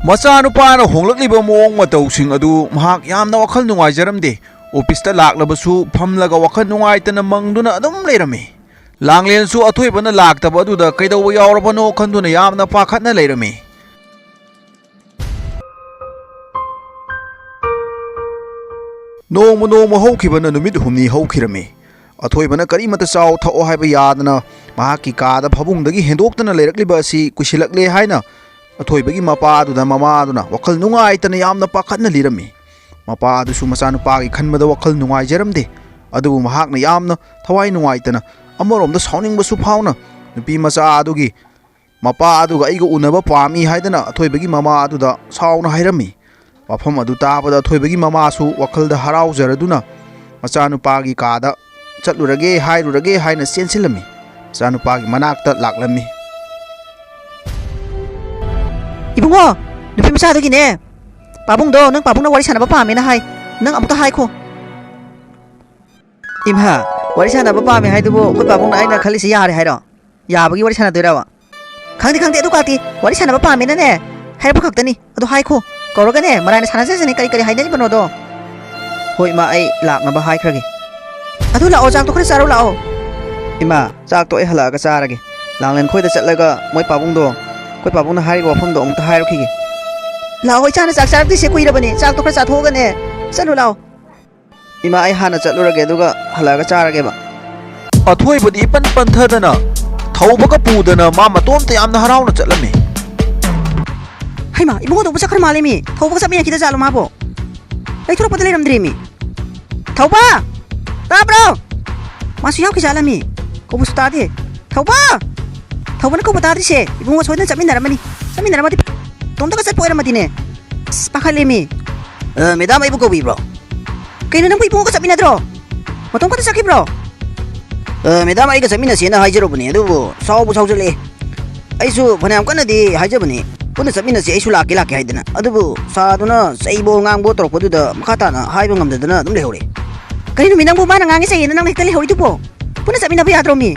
ꯃꯆꯥꯅꯨꯄꯥꯅ ꯍꯣꯡꯂꯛꯂꯤꯕ ꯃꯑꯣꯡ ꯃꯇꯧꯁꯤꯡ ꯑꯗꯨ ꯃꯍꯥꯛ ꯌꯥꯝꯅ ꯋꯥꯈꯜ ꯅꯨꯡꯉꯥꯏꯖꯔꯝꯗꯦ꯫ ꯑꯣꯐꯤꯁꯇ ꯂꯥꯛꯂꯕꯁꯨ ꯐꯝꯂꯒ ꯋꯥꯈꯜ ꯅꯨꯡꯉꯥꯏꯇꯅ ꯃꯪꯗꯨꯅ ꯑꯗꯨꯝ ꯂꯩꯔꯝꯃꯤ꯫ ꯂꯥꯡꯂꯦꯟꯁꯨ ꯑꯊꯣꯏꯕꯅ ꯂꯥꯛꯇꯕ ꯑꯗꯨꯗ ꯀꯩꯗꯧꯕ ꯌꯥꯎꯔꯕꯅꯣ ꯈꯟꯗꯨꯅ ꯌꯥꯝꯅ ꯄꯥꯈꯠꯅ ꯂꯩꯔꯝꯃꯤ꯫ ꯅꯣꯡꯃ ꯅꯣꯡꯃ ꯍꯧꯈꯤꯕꯅ ꯅꯨꯃꯤꯠ ꯍꯨꯝꯅꯤ ꯍꯧꯈꯤꯔꯝꯃꯤ꯫ ꯑꯊꯣꯏꯕꯅ ꯀꯔꯤꯃꯇ ꯆꯥꯎ ꯊꯛꯑꯣ ꯍꯥꯏꯕ ꯌꯥꯗꯅ ꯃꯍꯥꯛꯀꯤ ꯀꯥꯗ ꯐꯃꯨꯡꯗꯒꯤ ꯍꯦꯟꯗꯣꯛꯇꯅ ꯂꯩꯔꯛꯂꯤꯕ ꯑꯁꯤ ꯀꯨꯏꯁꯤꯜꯂꯛꯂꯦ ꯍꯥꯏꯅ ꯑꯊꯣꯏꯕꯒꯤ ꯃꯄꯥ ꯑꯗꯨꯗ ꯃꯃꯥ ꯑꯗꯨꯅ ꯋꯥꯈꯜ ꯅꯨꯡꯉꯥꯏꯇꯅ ꯌꯥꯝꯅ ꯄꯥꯈꯠꯅ ꯂꯤꯔꯝꯃꯤ꯫ ꯃꯄꯥ ꯑꯗꯨꯁꯨ ꯃꯆꯥꯅꯨꯄꯥꯒꯤ ꯈꯟꯕꯗ ꯋꯥꯈꯜ ꯅꯨꯡꯉꯥꯏꯖꯔꯝꯗꯦ꯫ ꯑꯗꯨꯕꯨ ꯃꯍꯥꯛꯅ ꯌꯥꯝꯅ ꯊꯋꯥꯏ ꯅꯨꯡꯉꯥꯏꯇꯅ, ꯑꯃꯔꯣꯝꯗ ꯁꯥꯎꯅꯤꯡꯕꯁꯨ ꯐꯥꯎꯅ, ꯅꯨꯄꯤ ꯃꯆꯥ ꯑꯗꯨꯒꯤ ꯃꯄꯥ ꯑꯗꯨꯒ ꯑꯩꯒ ꯎꯅꯕ ꯄꯥꯝꯃꯤ ꯍꯥꯏꯗꯅ ꯑꯊꯣꯏꯕꯒꯤ ꯃꯃꯥ ꯑꯗꯨꯗ ꯁꯥꯎꯅ ꯍꯥꯏꯔꯝꯃꯤ꯫ ꯋꯥꯐꯝ ꯑꯗꯨ ꯇꯥꯕꯗ ꯑꯊꯣꯏꯕꯒꯤ ꯃꯃꯥꯁꯨ ꯋꯥꯈꯜꯗ ꯍꯔꯥꯎꯖꯔꯗꯨꯅ ꯃꯆꯥꯅꯨꯄꯥꯒꯤ ꯀꯥꯗ ꯆꯠꯂꯨꯔꯒꯦ ꯍꯥꯏꯔꯨꯔꯒꯦ ꯍꯥꯏꯅ ꯆꯦꯟꯁꯤꯜꯂꯝꯃꯤ꯫ ꯃꯆꯥꯅꯨꯄꯥꯒꯤ ꯃꯅꯥꯛꯇ ꯂꯥꯛꯂꯝꯃꯤ꯫ ꯏꯕꯨꯡꯉꯣ, ꯅꯨꯄꯤ ꯃꯆꯥꯗꯨꯒꯤꯅꯦ, ꯄꯥꯕꯨꯡꯗꯣ ꯅꯪ ꯄꯥꯕꯨꯡꯅ ꯋꯥꯔꯤ ꯁꯥꯟꯅꯕ ꯄꯥꯝꯃꯦꯅ ꯍꯥꯏ꯫ ꯅꯪ ꯑꯃꯨꯛꯇ ꯍꯥꯏꯈꯣ꯫ ꯏꯃꯥ, ꯋꯥꯔꯤ ꯁꯥꯟꯅꯕ ꯄꯥꯝꯃꯦ ꯍꯥꯏꯗꯨꯕꯨ ꯑꯩꯈꯣꯏ ꯄꯥꯕꯨꯡꯅ ꯑꯩꯅ ꯈꯜꯂꯤꯁꯤ ꯌꯥꯔꯦ ꯍꯥꯏꯔꯣ? ꯌꯥꯕꯒꯤ ꯋꯥꯔꯤ ꯁꯥꯟꯅꯗꯣꯏꯔꯕ? ꯈꯪꯗꯦ, ꯈꯪꯗꯦ, ꯑꯗꯨ ꯀꯥꯇꯤ ꯋꯥꯔꯤ ꯁꯥꯟꯅꯕ ꯄꯥꯝꯃꯦꯅꯅꯦ ꯍꯥꯏꯔꯛꯄ ꯈꯛꯇꯅꯤ꯫ ꯑꯗꯨ ꯍꯥꯏꯈꯣ, ꯀꯧꯔꯒꯅꯦ ꯃꯔꯥꯏꯅ ꯁꯥꯟꯅꯖꯁꯅꯤ ꯀꯔꯤ ꯀꯔꯤ ꯍꯥꯏꯅꯔꯤꯕꯅꯣꯗꯣ꯫ ꯍꯣꯏ ꯏꯃꯥ, ꯑꯩ ꯂꯥꯛꯅꯕ ꯍꯥꯏꯈ꯭ꯔꯒꯦ꯫ ꯑꯗꯨ ꯂꯥꯛꯑꯣ, ꯆꯥꯛꯇꯣ ꯈꯔ ꯆꯥꯔꯨ ꯂꯥꯛꯑꯣ꯫ ꯏꯃꯥ, ꯆꯥꯛꯇꯣ ꯑꯩ ꯍꯜꯂꯛꯑꯒ ꯆꯥꯔꯒꯦ꯫ ꯂꯥꯡꯂꯦꯟ ꯈꯣꯏꯗ ꯆꯠꯂꯒ ꯃꯣꯏ ꯄꯥꯕꯨꯡꯗꯣ, ꯑꯩꯈꯣꯏ ꯄꯥꯕꯨꯡꯅ ꯍꯥꯏꯔꯤꯕ ꯋꯥꯐꯝꯗꯣ ꯑꯃꯨꯛꯇ ꯍꯥꯏꯔꯨꯈꯤꯒꯦ꯫ ꯂꯥꯛꯑꯣ, ꯏꯆꯥꯅ ꯆꯥꯛ ꯆꯥꯔꯛꯇ꯭ꯔꯤꯁꯦ ꯀꯨꯏꯔꯕꯅꯦ꯫ ꯆꯥꯛꯇꯣ ꯈꯔ ꯆꯥꯊꯣꯛꯑꯒꯅꯦ ꯆꯠꯂꯨ ꯂꯥꯛꯑꯣ꯫ ꯏꯃꯥ, ꯑꯩ ꯍꯥꯟꯅ ꯆꯠꯂꯨꯔꯒꯦ, ꯑꯗꯨꯒ ꯍꯜꯂꯛꯑꯒ ꯆꯥꯔꯒꯦꯕ꯫ ꯑꯊꯣꯏꯕꯗꯤ ꯏꯄꯟ ꯄꯟꯊꯗꯅ ꯊꯧꯕꯒ ꯄꯨꯗꯅ ꯃꯥ ꯃꯇꯣꯝꯇ ꯌꯥꯝꯅ ꯍꯔꯥꯎꯅ ꯆꯠꯂꯝꯃꯤ꯫ ꯍꯩꯃꯥ, ꯏꯕꯨꯡꯉꯣ ꯊꯧꯕ ꯆꯠꯈ꯭ꯔ ꯃꯥꯜꯂꯦ ꯃꯤ꯫ ꯊꯧꯕꯒ ꯆꯠꯃꯤꯟꯅꯈꯤꯗ ꯖꯥꯠꯂꯣ ꯃꯥꯕꯣ? ꯂꯩꯊꯣꯔꯛꯄꯗ ꯂꯩꯔꯝꯗ꯭ꯔꯦ ꯃꯤ꯫ ꯊꯧꯕ! ꯇꯥꯕ꯭ꯔꯣ? ꯃꯥꯁꯨ ꯌꯥꯎꯈꯤ ꯖꯥꯠꯂ ꯃꯤ? ꯀꯧꯕꯁꯨ ꯇꯥꯗꯦ꯫ ꯊꯧꯕ! ꯊꯧꯕꯅ ꯀꯧꯕ ꯇꯥꯗ꯭ꯔꯤꯁꯦ ꯏꯕꯨꯡꯉꯣ ꯁꯣꯏꯗꯅ ꯆꯠꯃꯤꯟꯅꯔꯝꯃꯅꯤ꯫ ꯆꯠꯃꯤꯟꯅꯔꯝꯃꯗꯤ ꯏꯇꯣꯝꯇꯒ ꯆꯠꯄ ꯑꯣꯏꯔꯝꯃꯗꯤꯅꯦ꯫ ꯑꯁ, ꯄꯥꯈꯠꯂꯦ ꯃꯤ꯫ ꯑ, ꯃꯦꯗꯥꯝ, ꯑꯩꯕꯨ ꯀꯧꯕꯤꯕ꯭ꯔꯣ? ꯀꯩꯅꯣ, ꯅꯪꯕꯨ ꯏꯕꯨꯡꯉꯣꯒ ꯆꯠꯃꯤꯟꯅꯗ꯭ꯔꯣ? ꯃꯇꯣꯝ ꯈꯛꯇ ꯆꯠꯈꯤꯕ꯭ꯔꯣ? ꯑ, ꯃꯦꯗꯥꯝ, ꯑꯩꯒ ꯆꯠꯃꯤꯟꯅꯁꯦꯅ ꯍꯥꯏꯖꯔꯨꯕꯅꯦ, ꯑꯗꯨꯕꯨ ꯁꯥꯎꯕꯨ ꯁꯥꯎꯖꯜꯂꯛꯑꯦ꯫ ꯑꯩꯁꯨ ꯐꯅꯌꯥꯝ ꯀꯟꯅꯗꯤ ꯍꯥꯏꯖꯕꯅꯤ, "ꯄꯨꯟꯅ ꯆꯠꯃꯤꯟꯅꯁꯦ, ꯑꯩꯁꯨ ꯂꯥꯛꯀꯦ, ꯂꯥꯛꯀꯦ" ꯍꯥꯏꯗꯅ꯫ ꯑꯗꯨꯕꯨ ꯁꯥꯔꯗꯨꯅ ꯆꯩꯕꯣ ꯉꯥꯡꯕꯣ ꯇꯧꯔꯛꯄꯗꯨꯗ ꯃꯈꯥ ꯇꯥꯅ ꯍꯥꯏꯕ ꯉꯝꯗꯗꯅ ꯑꯗꯨꯝ ꯂꯩꯍꯧꯔꯦ꯫ ꯀꯔꯤꯅꯣ ꯃꯤ, ꯅꯪꯕꯨ ꯃꯥꯅ ꯉꯥꯡꯉꯦ ꯆꯩꯌꯦꯅ ꯅꯪꯅ ꯍꯦꯛꯇ ꯂꯩꯍꯧꯔꯤꯗꯨꯕꯣ? ꯄꯨꯟꯅ ꯆꯠꯃꯤꯟꯅꯕ ꯌꯥꯗ꯭ꯔꯣ ꯃꯤ?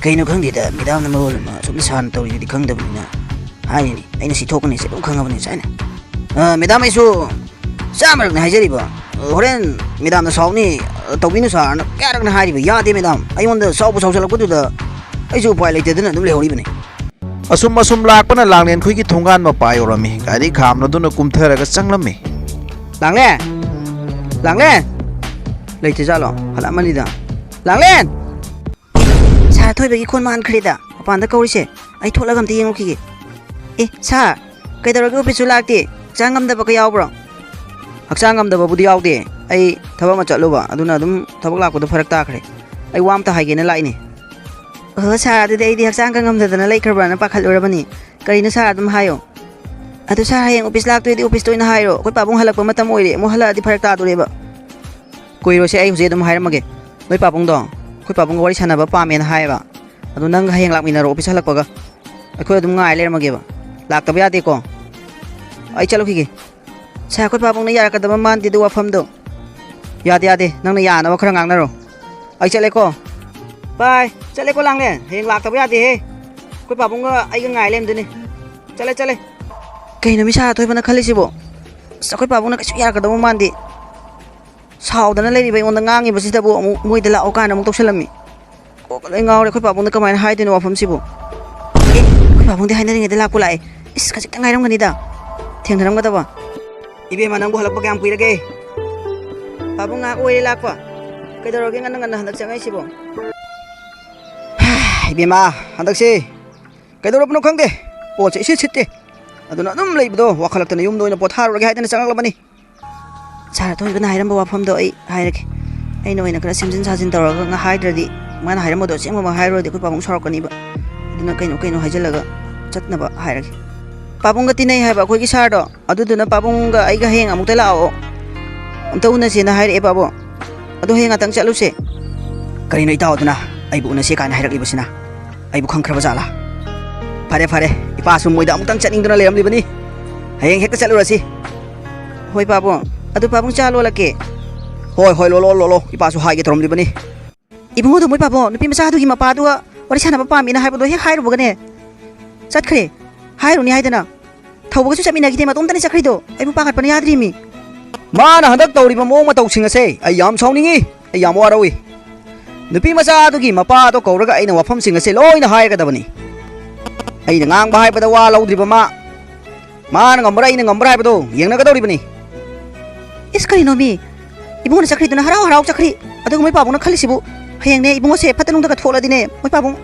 ꯀꯩꯅꯣ ꯈꯪꯗꯦꯗ, ꯃꯦꯗꯥꯝꯅ ꯃꯔꯣꯜ ꯑꯃ ꯑꯁꯨꯛ ꯁꯥꯟꯅ ꯇꯧꯔꯤꯗꯨꯗꯤ ꯈꯪꯗꯕꯅꯤꯅ ꯍꯥꯏꯔꯤꯅꯤ꯫ ꯑꯩꯅ ꯁꯤ ꯊꯣꯛꯀꯅꯤꯁꯦ ꯑꯗꯨꯝ ꯈꯪꯉꯕꯅꯤ ꯉꯁꯥꯏꯅ꯫ ꯑ, ꯃꯦꯗꯥꯝ, ꯑꯩꯁꯨ ꯆꯥꯝꯃꯔꯛꯅꯤ ꯍꯥꯏꯖꯔꯤꯕ, ꯍꯣꯔꯦꯟ ꯃꯦꯗꯥꯝꯅ ꯁꯥꯎꯅꯤ, ꯇꯧꯕꯤꯅꯨ ꯁꯥꯔꯅ ꯀꯌꯥꯔꯛꯅ ꯍꯥꯏꯔꯤꯕ? ꯌꯥꯗꯦ ꯃꯦꯗꯥꯝ, ꯑꯩꯉꯣꯟꯗ ꯁꯥꯎꯕ ꯁꯥꯎꯁꯜꯂꯛꯄꯗꯨꯗ ꯑꯩꯁꯨ ꯎꯄꯥꯏ ꯂꯩꯇꯗꯅ ꯑꯗꯨꯝ ꯂꯩꯍꯧꯔꯤꯕꯅꯤ꯫ ꯑꯁꯨꯝ ꯑꯁꯨꯝ ꯂꯥꯛꯄꯅ ꯂꯥꯡꯂꯦꯟꯈꯣꯏꯒꯤ ꯊꯣꯡꯒꯥꯟ ꯃꯄꯥ ꯌꯧꯔꯝꯃꯤ꯫ ꯒꯥꯔꯤ ꯈꯥꯝꯂꯗꯨꯅ ꯀꯨꯝꯊꯔꯒ ꯆꯪꯂꯝꯃꯤ꯫ ꯂꯥꯡꯂꯦꯟ! ꯂꯥꯡꯂꯦꯟ! ꯂꯩꯇ꯭ꯔꯖꯥꯠꯂꯣ? ꯍꯜꯂꯛꯑꯃꯅꯤꯗ꯫ ꯂꯥꯡꯂꯦꯟ! ꯁꯥꯔ ꯑꯊꯣꯏꯕꯒꯤ ꯈꯣꯟ ꯃꯥꯟꯈ꯭ꯔꯦꯗ, ꯃꯄꯥꯟꯗ ꯀꯧꯔꯤꯁꯦ꯫ ꯑꯩ ꯊꯣꯛꯂꯒ ꯑꯝꯇ ꯌꯦꯡꯉꯨꯈꯤꯒꯦ꯫ ꯑꯦ ꯁꯥꯔ, ꯀꯩꯗꯧꯔꯒꯦ? ꯑꯣꯐꯤꯁꯁꯨ ꯂꯥꯛꯇꯦ? ꯍꯛꯆꯥꯡ ꯉꯝꯗꯕꯒ ꯌꯥꯎꯕ꯭ꯔꯣ? ꯍꯛꯆꯥꯡ ꯉꯝꯗꯕꯕꯨꯗꯤ ꯌꯥꯎꯗꯦ, ꯑꯩ ꯊꯕꯛ ꯑꯃ ꯆꯠꯂꯨꯕ, ꯑꯗꯨꯅ ꯑꯗꯨꯝ ꯊꯕꯛ ꯂꯥꯛꯄꯗꯣ ꯐꯔꯛ ꯇꯥꯈ꯭ꯔꯦ꯫ ꯑꯩ ꯋꯥ ꯑꯝꯇ ꯍꯥꯏꯒꯦꯅ ꯂꯥꯛꯏꯅꯦ꯫ ꯑꯣꯍꯣ ꯁꯥꯔ, ꯑꯗꯨꯗꯤ ꯑꯩꯗꯤ ꯍꯛꯆꯥꯡꯒ ꯉꯝꯗꯗꯅ ꯂꯩꯈ꯭ꯔꯕ꯭ꯔꯅ ꯄꯥꯈꯠꯂꯨꯔꯕꯅꯤ꯫ ꯀꯔꯤꯅꯣ ꯁꯥꯔ, ꯑꯗꯨꯝ ꯍꯥꯏꯌꯣ꯫ ꯑꯗꯨ ꯁꯥꯔ, ꯍꯌꯦꯡ ꯑꯣꯐꯤꯁ ꯂꯥꯛꯇꯣꯏꯗꯤ ꯑꯣꯐꯤꯁꯇ ꯑꯣꯏꯅ ꯍꯥꯏꯔꯣ, ꯑꯩꯈꯣꯏ ꯄꯥꯕꯨꯡ ꯍꯜꯂꯛꯄ ꯃꯇꯝ ꯑꯣꯏꯔꯦ, ꯑꯃꯨꯛ ꯍꯜꯂꯛꯑꯗꯤ ꯐꯔꯛ ꯇꯥꯗꯣꯔꯦꯕ꯫ ꯀꯨꯏꯔꯣꯏꯁꯦ, ꯑꯩ ꯍꯧꯖꯤꯛ ꯑꯗꯨꯝ ꯍꯥꯏꯔꯝꯃꯒꯦ꯫ ꯅꯣꯏ ꯄꯥꯕꯨꯡꯗꯣ ꯑꯩꯈꯣꯏ ꯄꯥꯕꯨꯡꯒ ꯋꯥꯔꯤ ꯁꯥꯟꯅꯕ ꯄꯥꯝꯃꯦꯅ ꯍꯥꯏꯌꯦꯕ꯫ ꯑꯗꯣ ꯅꯪꯒ ꯍꯌꯦꯡ ꯂꯥꯛꯃꯤꯟꯅꯔꯣ, ꯑꯣꯐꯤꯁ ꯍꯜꯂꯛꯄꯒ꯫ ꯑꯩꯈꯣꯏ ꯑꯗꯨꯝ ꯉꯥꯏ ꯂꯩꯔꯝꯃꯒꯦꯕ꯫ ꯂꯥꯛꯇꯕ ꯌꯥꯗꯦꯀꯣ꯫ ꯑꯩ ꯆꯠꯂꯨꯈꯤꯒꯦ꯫ ꯁꯥꯔ, ꯑꯩꯈꯣꯏ ꯄꯥꯕꯨꯡꯅ ꯌꯥꯔꯛꯀꯗꯕ ꯃꯥꯟꯗꯦ ꯑꯗꯨ ꯋꯥꯐꯝꯗꯣ꯫ ꯌꯥꯗꯦ, ꯌꯥꯗꯦ, ꯅꯪꯅ ꯌꯥꯅꯕ ꯈꯔ ꯉꯥꯡꯅꯔꯣ꯫ ꯑꯩ ꯆꯠꯂꯦꯀꯣ꯫ ꯕꯥꯏ, ꯆꯠꯂꯦꯀꯣ ꯂꯥꯡꯂꯦꯟ, ꯍꯌꯦꯡ ꯂꯥꯛꯇꯕ ꯌꯥꯗꯦꯍꯦ꯫ ꯑꯩꯈꯣꯏ ꯄꯥꯕꯨꯡꯒ ꯑꯩꯒ ꯉꯥꯏ ꯂꯩꯔꯝꯗꯣꯏꯅꯦ꯫ ꯆꯠꯂꯦ, ꯆꯠꯂꯦ꯫ ꯀꯩꯅꯣ ꯃꯤ ꯁꯥꯔ ꯑꯊꯣꯏꯕꯅ ꯈꯜꯂꯤꯁꯤꯕꯣ? ꯑꯁ, ꯑꯩꯈꯣꯏ ꯄꯥꯕꯨꯡꯅ ꯀꯩꯁꯨ ꯌꯥꯔꯛꯀꯗꯕ ꯃꯥꯟꯗꯦ꯫ ꯁꯥꯎꯗꯅ ꯂꯩꯔꯤꯕ ꯑꯩꯉꯣꯟꯗ ꯉꯥꯡꯉꯤꯕꯁꯤꯗꯕꯨ ꯑꯃꯨꯛ ꯃꯣꯏꯗ ꯂꯥꯛꯑꯣ ꯀꯥꯏꯅ ꯑꯃꯨꯛ ꯇꯧꯁꯜꯂꯝꯃꯤ꯫ ꯀꯣꯛꯀ ꯂꯣꯏ ꯉꯥꯎꯔꯦ, ꯑꯩꯈꯣꯏ ꯄꯥꯕꯨꯡꯗ ꯀꯃꯥꯏꯅ ꯍꯥꯏꯗꯣꯏꯅꯣ ꯋꯥꯐꯝꯁꯤꯕꯨ? ꯑꯦ, ꯑꯩꯈꯣꯏ ꯄꯥꯕꯨꯡꯗꯤ ꯍꯥꯏꯅꯔꯤꯉꯩꯗ ꯂꯥꯛꯄꯨ ꯂꯥꯛꯑꯦ꯫ ꯏꯁ, ꯈꯖꯤꯛꯇ ꯉꯥꯏꯔꯝꯒꯅꯤꯗ ꯊꯦꯡꯅꯔꯝꯒꯗꯕ꯫ ꯏꯕꯦꯝꯃ, ꯅꯪꯕꯨ ꯍꯜꯂꯛꯄ ꯀꯌꯥꯝ ꯀꯨꯏꯔꯒꯦ? ꯄꯥꯕꯨꯡ ꯉꯥꯏꯍꯥꯛ ꯑꯣꯏꯔꯦ ꯂꯥꯛꯄ꯫ ꯀꯩꯗꯧꯔꯒꯦ ꯉꯟꯅ ꯉꯟꯅ ꯍꯟꯗꯛ ꯆꯪꯉꯛꯏꯁꯤꯕꯣ? ꯏꯕꯦꯝꯃ, ꯍꯟꯗꯛꯁꯤ ꯀꯩꯗꯧꯔꯕꯅꯣ ꯈꯪꯗꯦ, ꯄꯣꯠꯁꯦ ꯏꯁꯤꯠ ꯁꯤꯠꯇꯦ꯫ ꯑꯗꯨꯅ ꯑꯗꯨꯝ ꯂꯩꯕꯗꯣ ꯋꯥꯈꯠꯂꯛꯇꯅ ꯌꯨꯝꯗ ꯑꯣꯏꯅ ꯄꯣꯊꯥꯔꯨꯔꯒꯦ ꯍꯥꯏꯗꯅ ꯆꯪꯉꯛꯂꯕꯅꯤ꯫ ꯁꯥꯔ ꯑꯊꯣꯏꯕꯅ ꯍꯥꯏꯔꯝꯕ ꯋꯥꯐꯝꯗꯣ ꯑꯩ ꯍꯥꯏꯔꯒꯦ꯫ ꯑꯩꯅ ꯑꯣꯏꯅ ꯈꯔ ꯁꯦꯝꯖꯤꯟ ꯁꯥꯖꯤꯟ ꯇꯧꯔꯒ ꯉꯥ-, ꯍꯥꯏꯗ꯭ꯔꯗꯤ ꯃꯥꯅ ꯍꯥꯏꯔꯝꯕꯗꯣ ꯑꯁꯦꯡꯕꯃꯛ ꯍꯥꯏꯔꯨꯔꯗꯤ ꯑꯩꯈꯣꯏ ꯄꯥꯕꯨꯡ ꯁꯥꯎꯔꯛꯀꯅꯤꯕ꯫ ꯑꯗꯨꯅ ꯀꯩꯅꯣ ꯀꯩꯅꯣ ꯍꯥꯏꯖꯤꯜꯂꯒ ꯆꯠꯅꯕ ꯍꯥꯏꯔꯒꯦ꯫ ꯄꯥꯕꯨꯡꯒ ꯇꯤꯟꯅꯩ ꯍꯥꯏꯕ ꯑꯩꯈꯣꯏꯒꯤ ꯁꯥꯔꯗꯣ, ꯑꯗꯨꯗꯨꯅ ꯄꯥꯕꯨꯡꯒ ꯑꯩꯒ ꯍꯌꯦꯡ ꯑꯃꯨꯛꯇ ꯂꯥꯛꯑꯣ, ꯑꯝꯇ ꯎꯅꯁꯦꯅ ꯍꯥꯏꯔꯛꯑꯦ ꯄꯥꯕꯨꯡ꯫ ꯑꯗꯣ ꯍꯌꯦꯡ ꯉꯥꯛꯇꯪ ꯆꯠꯂꯨꯁꯦ꯫ ꯀꯔꯤꯅꯣ ꯏꯇꯥꯎ ꯑꯗꯨꯅ ꯑꯩꯕꯨ ꯎꯅꯁꯦ ꯀꯥꯏꯅ ꯍꯥꯏꯔꯛꯂꯤꯕꯁꯤꯅ? ꯑꯩꯕꯨ ꯈꯪꯈ꯭ꯔꯕ ꯖꯥꯠꯂꯥ? ꯐꯔꯦ ꯐꯔꯦ, ꯏꯄꯥꯁꯨ ꯃꯣꯏꯗ ꯑꯃꯨꯛꯇꯪ ꯆꯠꯅꯤꯡꯗꯨꯅ ꯂꯩꯔꯝꯂꯤꯕꯅꯤ꯫ ꯍꯌꯦꯡ ꯍꯦꯛꯇ ꯆꯠꯂꯨꯔꯁꯤ꯫ ꯍꯣꯏ ꯄꯥꯕꯨꯡ, ꯑꯗꯨ ꯄꯥꯕꯨꯡ ꯆꯥ ꯂꯣꯜꯂꯛꯀꯦ꯫ ꯍꯣꯏ ꯍꯣꯏ, ꯂꯣꯜꯂꯣ ꯂꯣꯜꯂꯣ, ꯏꯄꯥꯁꯨ ꯍꯥꯏꯒꯦ ꯇꯧꯔꯝꯂꯤꯕꯅꯤ꯫ ꯏꯕꯨꯡꯉꯣꯗꯣ ꯃꯣꯏ ꯄꯥꯕꯨꯡ, ꯅꯨꯄꯤ ꯃꯆꯥꯗꯨꯒꯤ ꯃꯄꯥꯗꯨꯒ ꯋꯥꯔꯤ ꯁꯥꯟꯅꯕ ꯄꯥꯝꯃꯤꯅ ꯍꯥꯏꯕꯗꯣ ꯍꯦꯛ ꯍꯥꯏꯔꯨꯕꯒꯅꯦ ꯆꯠꯈ꯭ꯔꯦ꯫ ꯍꯥꯏꯔꯨꯅꯤ ꯍꯥꯏꯗꯅ ꯊꯧꯕꯒꯁꯨ ꯆꯠꯃꯤꯟꯅꯈꯤꯗꯦ, ꯃꯇꯣꯝꯇꯅꯤ ꯆꯠꯈ꯭ꯔꯤꯗꯣ꯫ ꯑꯩꯕꯨ ꯄꯥꯈꯠꯄꯅ ꯌꯥꯗ꯭ꯔꯤꯃꯤ꯫ ꯃꯥꯅ ꯍꯟꯗꯛ ꯇꯧꯔꯤꯕ ꯃꯑꯣꯡ ꯃꯇꯧꯁꯤꯡ ꯑꯁꯦ ꯑꯩ ꯌꯥꯝ ꯁꯥꯎꯅꯤꯡꯉꯤ, ꯑꯩ ꯌꯥꯝ ꯋꯥꯔꯧꯏ꯫ ꯅꯨꯄꯤ ꯃꯆꯥ ꯑꯗꯨꯒꯤ ꯃꯄꯥꯗꯣ ꯀꯧꯔꯒ ꯑꯩꯅ ꯋꯥꯐꯝꯁꯤꯡ ꯑꯁꯦ ꯂꯣꯏꯅ ꯍꯥꯏꯒꯗꯕꯅꯤ꯫ ꯑꯩꯅ ꯉꯥꯡꯕ ꯍꯥꯏꯕꯗ ꯋꯥ ꯂꯧꯗ꯭ꯔꯤꯕ ꯃꯥ, ꯃꯥꯅ ꯉꯝꯕ꯭ꯔꯥ ꯑꯩꯅ ꯉꯝꯕ꯭ꯔꯥ ꯍꯥꯏꯕꯗꯣ ꯌꯦꯡꯅꯒꯗꯧꯔꯤꯕꯅꯤ꯫ ꯏꯁ, ꯀꯔꯤꯅꯣ ꯃꯤ? ꯏꯕꯨꯡꯉꯣꯅ ꯆꯠꯈ꯭ꯔꯤꯗꯨꯅ ꯍꯔꯥꯎ ꯍꯔꯥꯎ ꯆꯠꯈ꯭ꯔꯤ꯫ ꯑꯗꯨꯒ ꯃꯣꯏ ꯄꯥꯕꯨꯡꯅ ꯈꯜꯂꯤꯁꯤꯕꯨ, ꯍꯌꯦꯡꯅꯦ ꯏꯕꯨꯡꯉꯣꯁꯦ ꯐꯠꯇ ꯅꯨꯡꯗꯒ ꯊꯣꯛꯂꯗꯤꯅꯦ, ꯃꯣꯏ ꯄꯥꯕꯨꯡ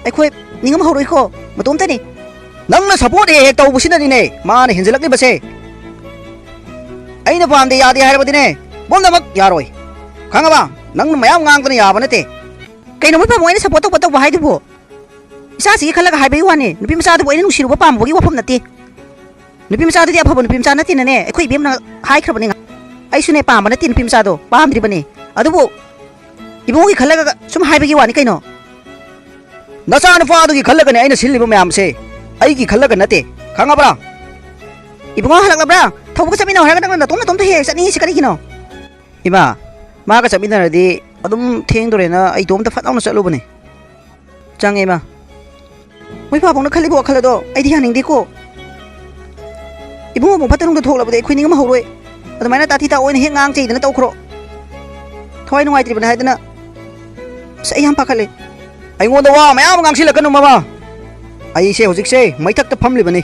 ꯑꯩꯈꯣꯏ ꯅꯤꯡꯉꯝ ꯍꯧꯔꯣꯏꯀꯣ, ꯃꯇꯣꯝꯇꯅꯤ꯫ ꯅꯪꯅ ꯁꯞꯄꯣꯔꯠ ꯍꯦꯛ ꯍꯦꯛ ꯇꯧꯕꯁꯤꯅꯅꯤꯅꯦ ꯃꯥꯅ ꯍꯦꯟꯖꯜꯂꯛꯂꯤꯕꯁꯦ꯫ ꯑꯩꯅ ꯄꯥꯝꯗꯦ ꯌꯥꯗꯦ ꯍꯥꯏꯔꯕꯗꯤꯅꯦ, ꯄꯨꯝꯅꯃꯛ ꯌꯥꯔꯣꯏ꯫ ꯈꯪꯉꯕ? ꯅꯪꯅ ꯃꯌꯥꯝ ꯉꯥꯡꯗꯅ ꯌꯥꯕ ꯅꯠꯇꯦ꯫ ꯀꯩꯅꯣ ꯃꯣꯏ ꯄꯥꯕꯨꯡ ꯑꯩꯅ ꯁꯞꯄꯣꯔꯠ ꯇꯧꯕ ꯇꯧꯕ ꯍꯥꯏꯗꯨꯕꯨ? ꯏꯆꯥꯁꯤꯒꯤ ꯈꯜꯂꯒ ꯍꯥꯏꯕꯒꯤ ꯋꯥꯅꯤ꯫ ꯅꯨꯄꯤ ꯃꯆꯥꯗꯨꯕꯨ ꯑꯩꯅ ꯅꯨꯡꯁꯤꯔꯨꯕ ꯄꯥꯝꯕꯒꯤ ꯋꯥꯐꯝ ꯅꯠꯇꯦ꯫ ꯅꯨꯄꯤ ꯃꯆꯥꯗꯨꯗꯤ ꯑꯐꯕ ꯅꯨꯄꯤ ꯃꯆꯥ ꯅꯠꯇꯦꯅꯅꯦ, ꯑꯩꯈꯣꯏ ꯏꯕꯦꯝꯅ ꯍꯥꯏꯈ꯭ꯔꯕꯅꯤ꯫ ꯑꯩꯁꯨꯅꯦ ꯄꯥꯝꯕ ꯅꯠꯇꯦ ꯅꯨꯄꯤ ꯃꯆꯥꯗꯣ, ꯄꯥꯝꯗ꯭ꯔꯤꯕꯅꯤ꯫ ꯑꯗꯨꯕꯨ ꯏꯕꯨꯡꯒꯤ ꯈꯜꯂꯒ ꯁꯨꯝ ꯍꯥꯏꯕꯒꯤ ꯋꯥꯅꯤ ꯀꯩꯅꯣ꯫ ꯅꯆꯥꯅꯨꯄꯥꯗꯨꯒꯤ ꯈꯜꯂꯒꯅꯦ ꯑꯩꯅ ꯁꯤꯜꯂꯤꯕ ꯃꯌꯥꯝꯁꯦ, ꯑꯩꯒꯤ ꯈꯜꯂꯒ ꯅꯠꯇꯦ, ꯈꯪꯉꯕ꯭ꯔꯥ? ꯏꯕꯨꯡꯉꯣ ꯍꯜꯂꯛꯂꯕ꯭ꯔꯥ? ꯊꯧꯕꯒ ꯆꯠꯃꯤꯟꯅꯧ ꯍꯥꯏꯔꯒ ꯅꯪꯅ ꯅꯇꯣꯝ ꯅꯇꯣꯝꯇ ꯍꯦꯛ ꯍꯦꯛ ꯆꯠꯅꯤꯡꯉꯤꯁꯤ ꯀꯔꯤꯒꯤꯅꯣ? ꯏꯃꯥ, ꯃꯥꯒ ꯆꯠꯃꯤꯟꯅꯔꯗꯤ ꯑꯗꯨꯝ ꯊꯦꯡꯗꯣꯔꯦꯅ ꯑꯩ ꯏꯇꯣꯝꯇ ꯐꯠ ꯂꯥꯎꯅ ꯆꯠꯂꯨꯕꯅꯦ꯫ ꯆꯪꯉꯦ, ꯏꯃꯥ꯫ ꯃꯣꯏ ꯄꯥꯕꯨꯡꯅ ꯈꯜꯂꯤꯕ ꯋꯥꯈꯜ ꯑꯗꯣ ꯑꯩꯗꯤ ꯌꯥꯅꯤꯡꯗꯦꯀꯣ꯫ ꯏꯕꯨꯡꯉꯣ ꯑꯃꯨꯛ ꯐꯠꯇ ꯅꯨꯡꯗ ꯊꯣꯛꯂꯕꯗꯤ ꯑꯩꯈꯣꯏ ꯅꯤꯡꯉꯝ ꯍꯧꯔꯣꯏ꯫ ꯑꯗꯨꯃꯥꯏꯅ ꯇꯥꯊꯤ ꯇꯥꯑꯣꯏꯅ ꯍꯦꯛ ꯉꯥꯡ ꯆꯩꯗꯅ ꯇꯧꯈ꯭ꯔꯣ꯫ ꯊꯋꯥꯏ ꯅꯨꯡꯉꯥꯏꯇ꯭ꯔꯤꯕꯅꯦ ꯍꯥꯏꯗꯅ꯫ ꯑꯁ, ꯑꯩ ꯌꯥꯝ ꯄꯥꯈꯠꯂꯦ꯫ ꯑꯩꯉꯣꯟꯗ ꯋꯥ ꯃꯌꯥꯝ ꯑꯃ ꯉꯥꯡꯁꯤꯜꯂꯛꯀꯅꯨ, ꯃꯃꯥ꯫ ꯑꯩꯁꯦ ꯍꯧꯖꯤꯛꯁꯦ ꯃꯩꯊꯛꯇ ꯐꯝꯂꯤꯕꯅꯤ꯫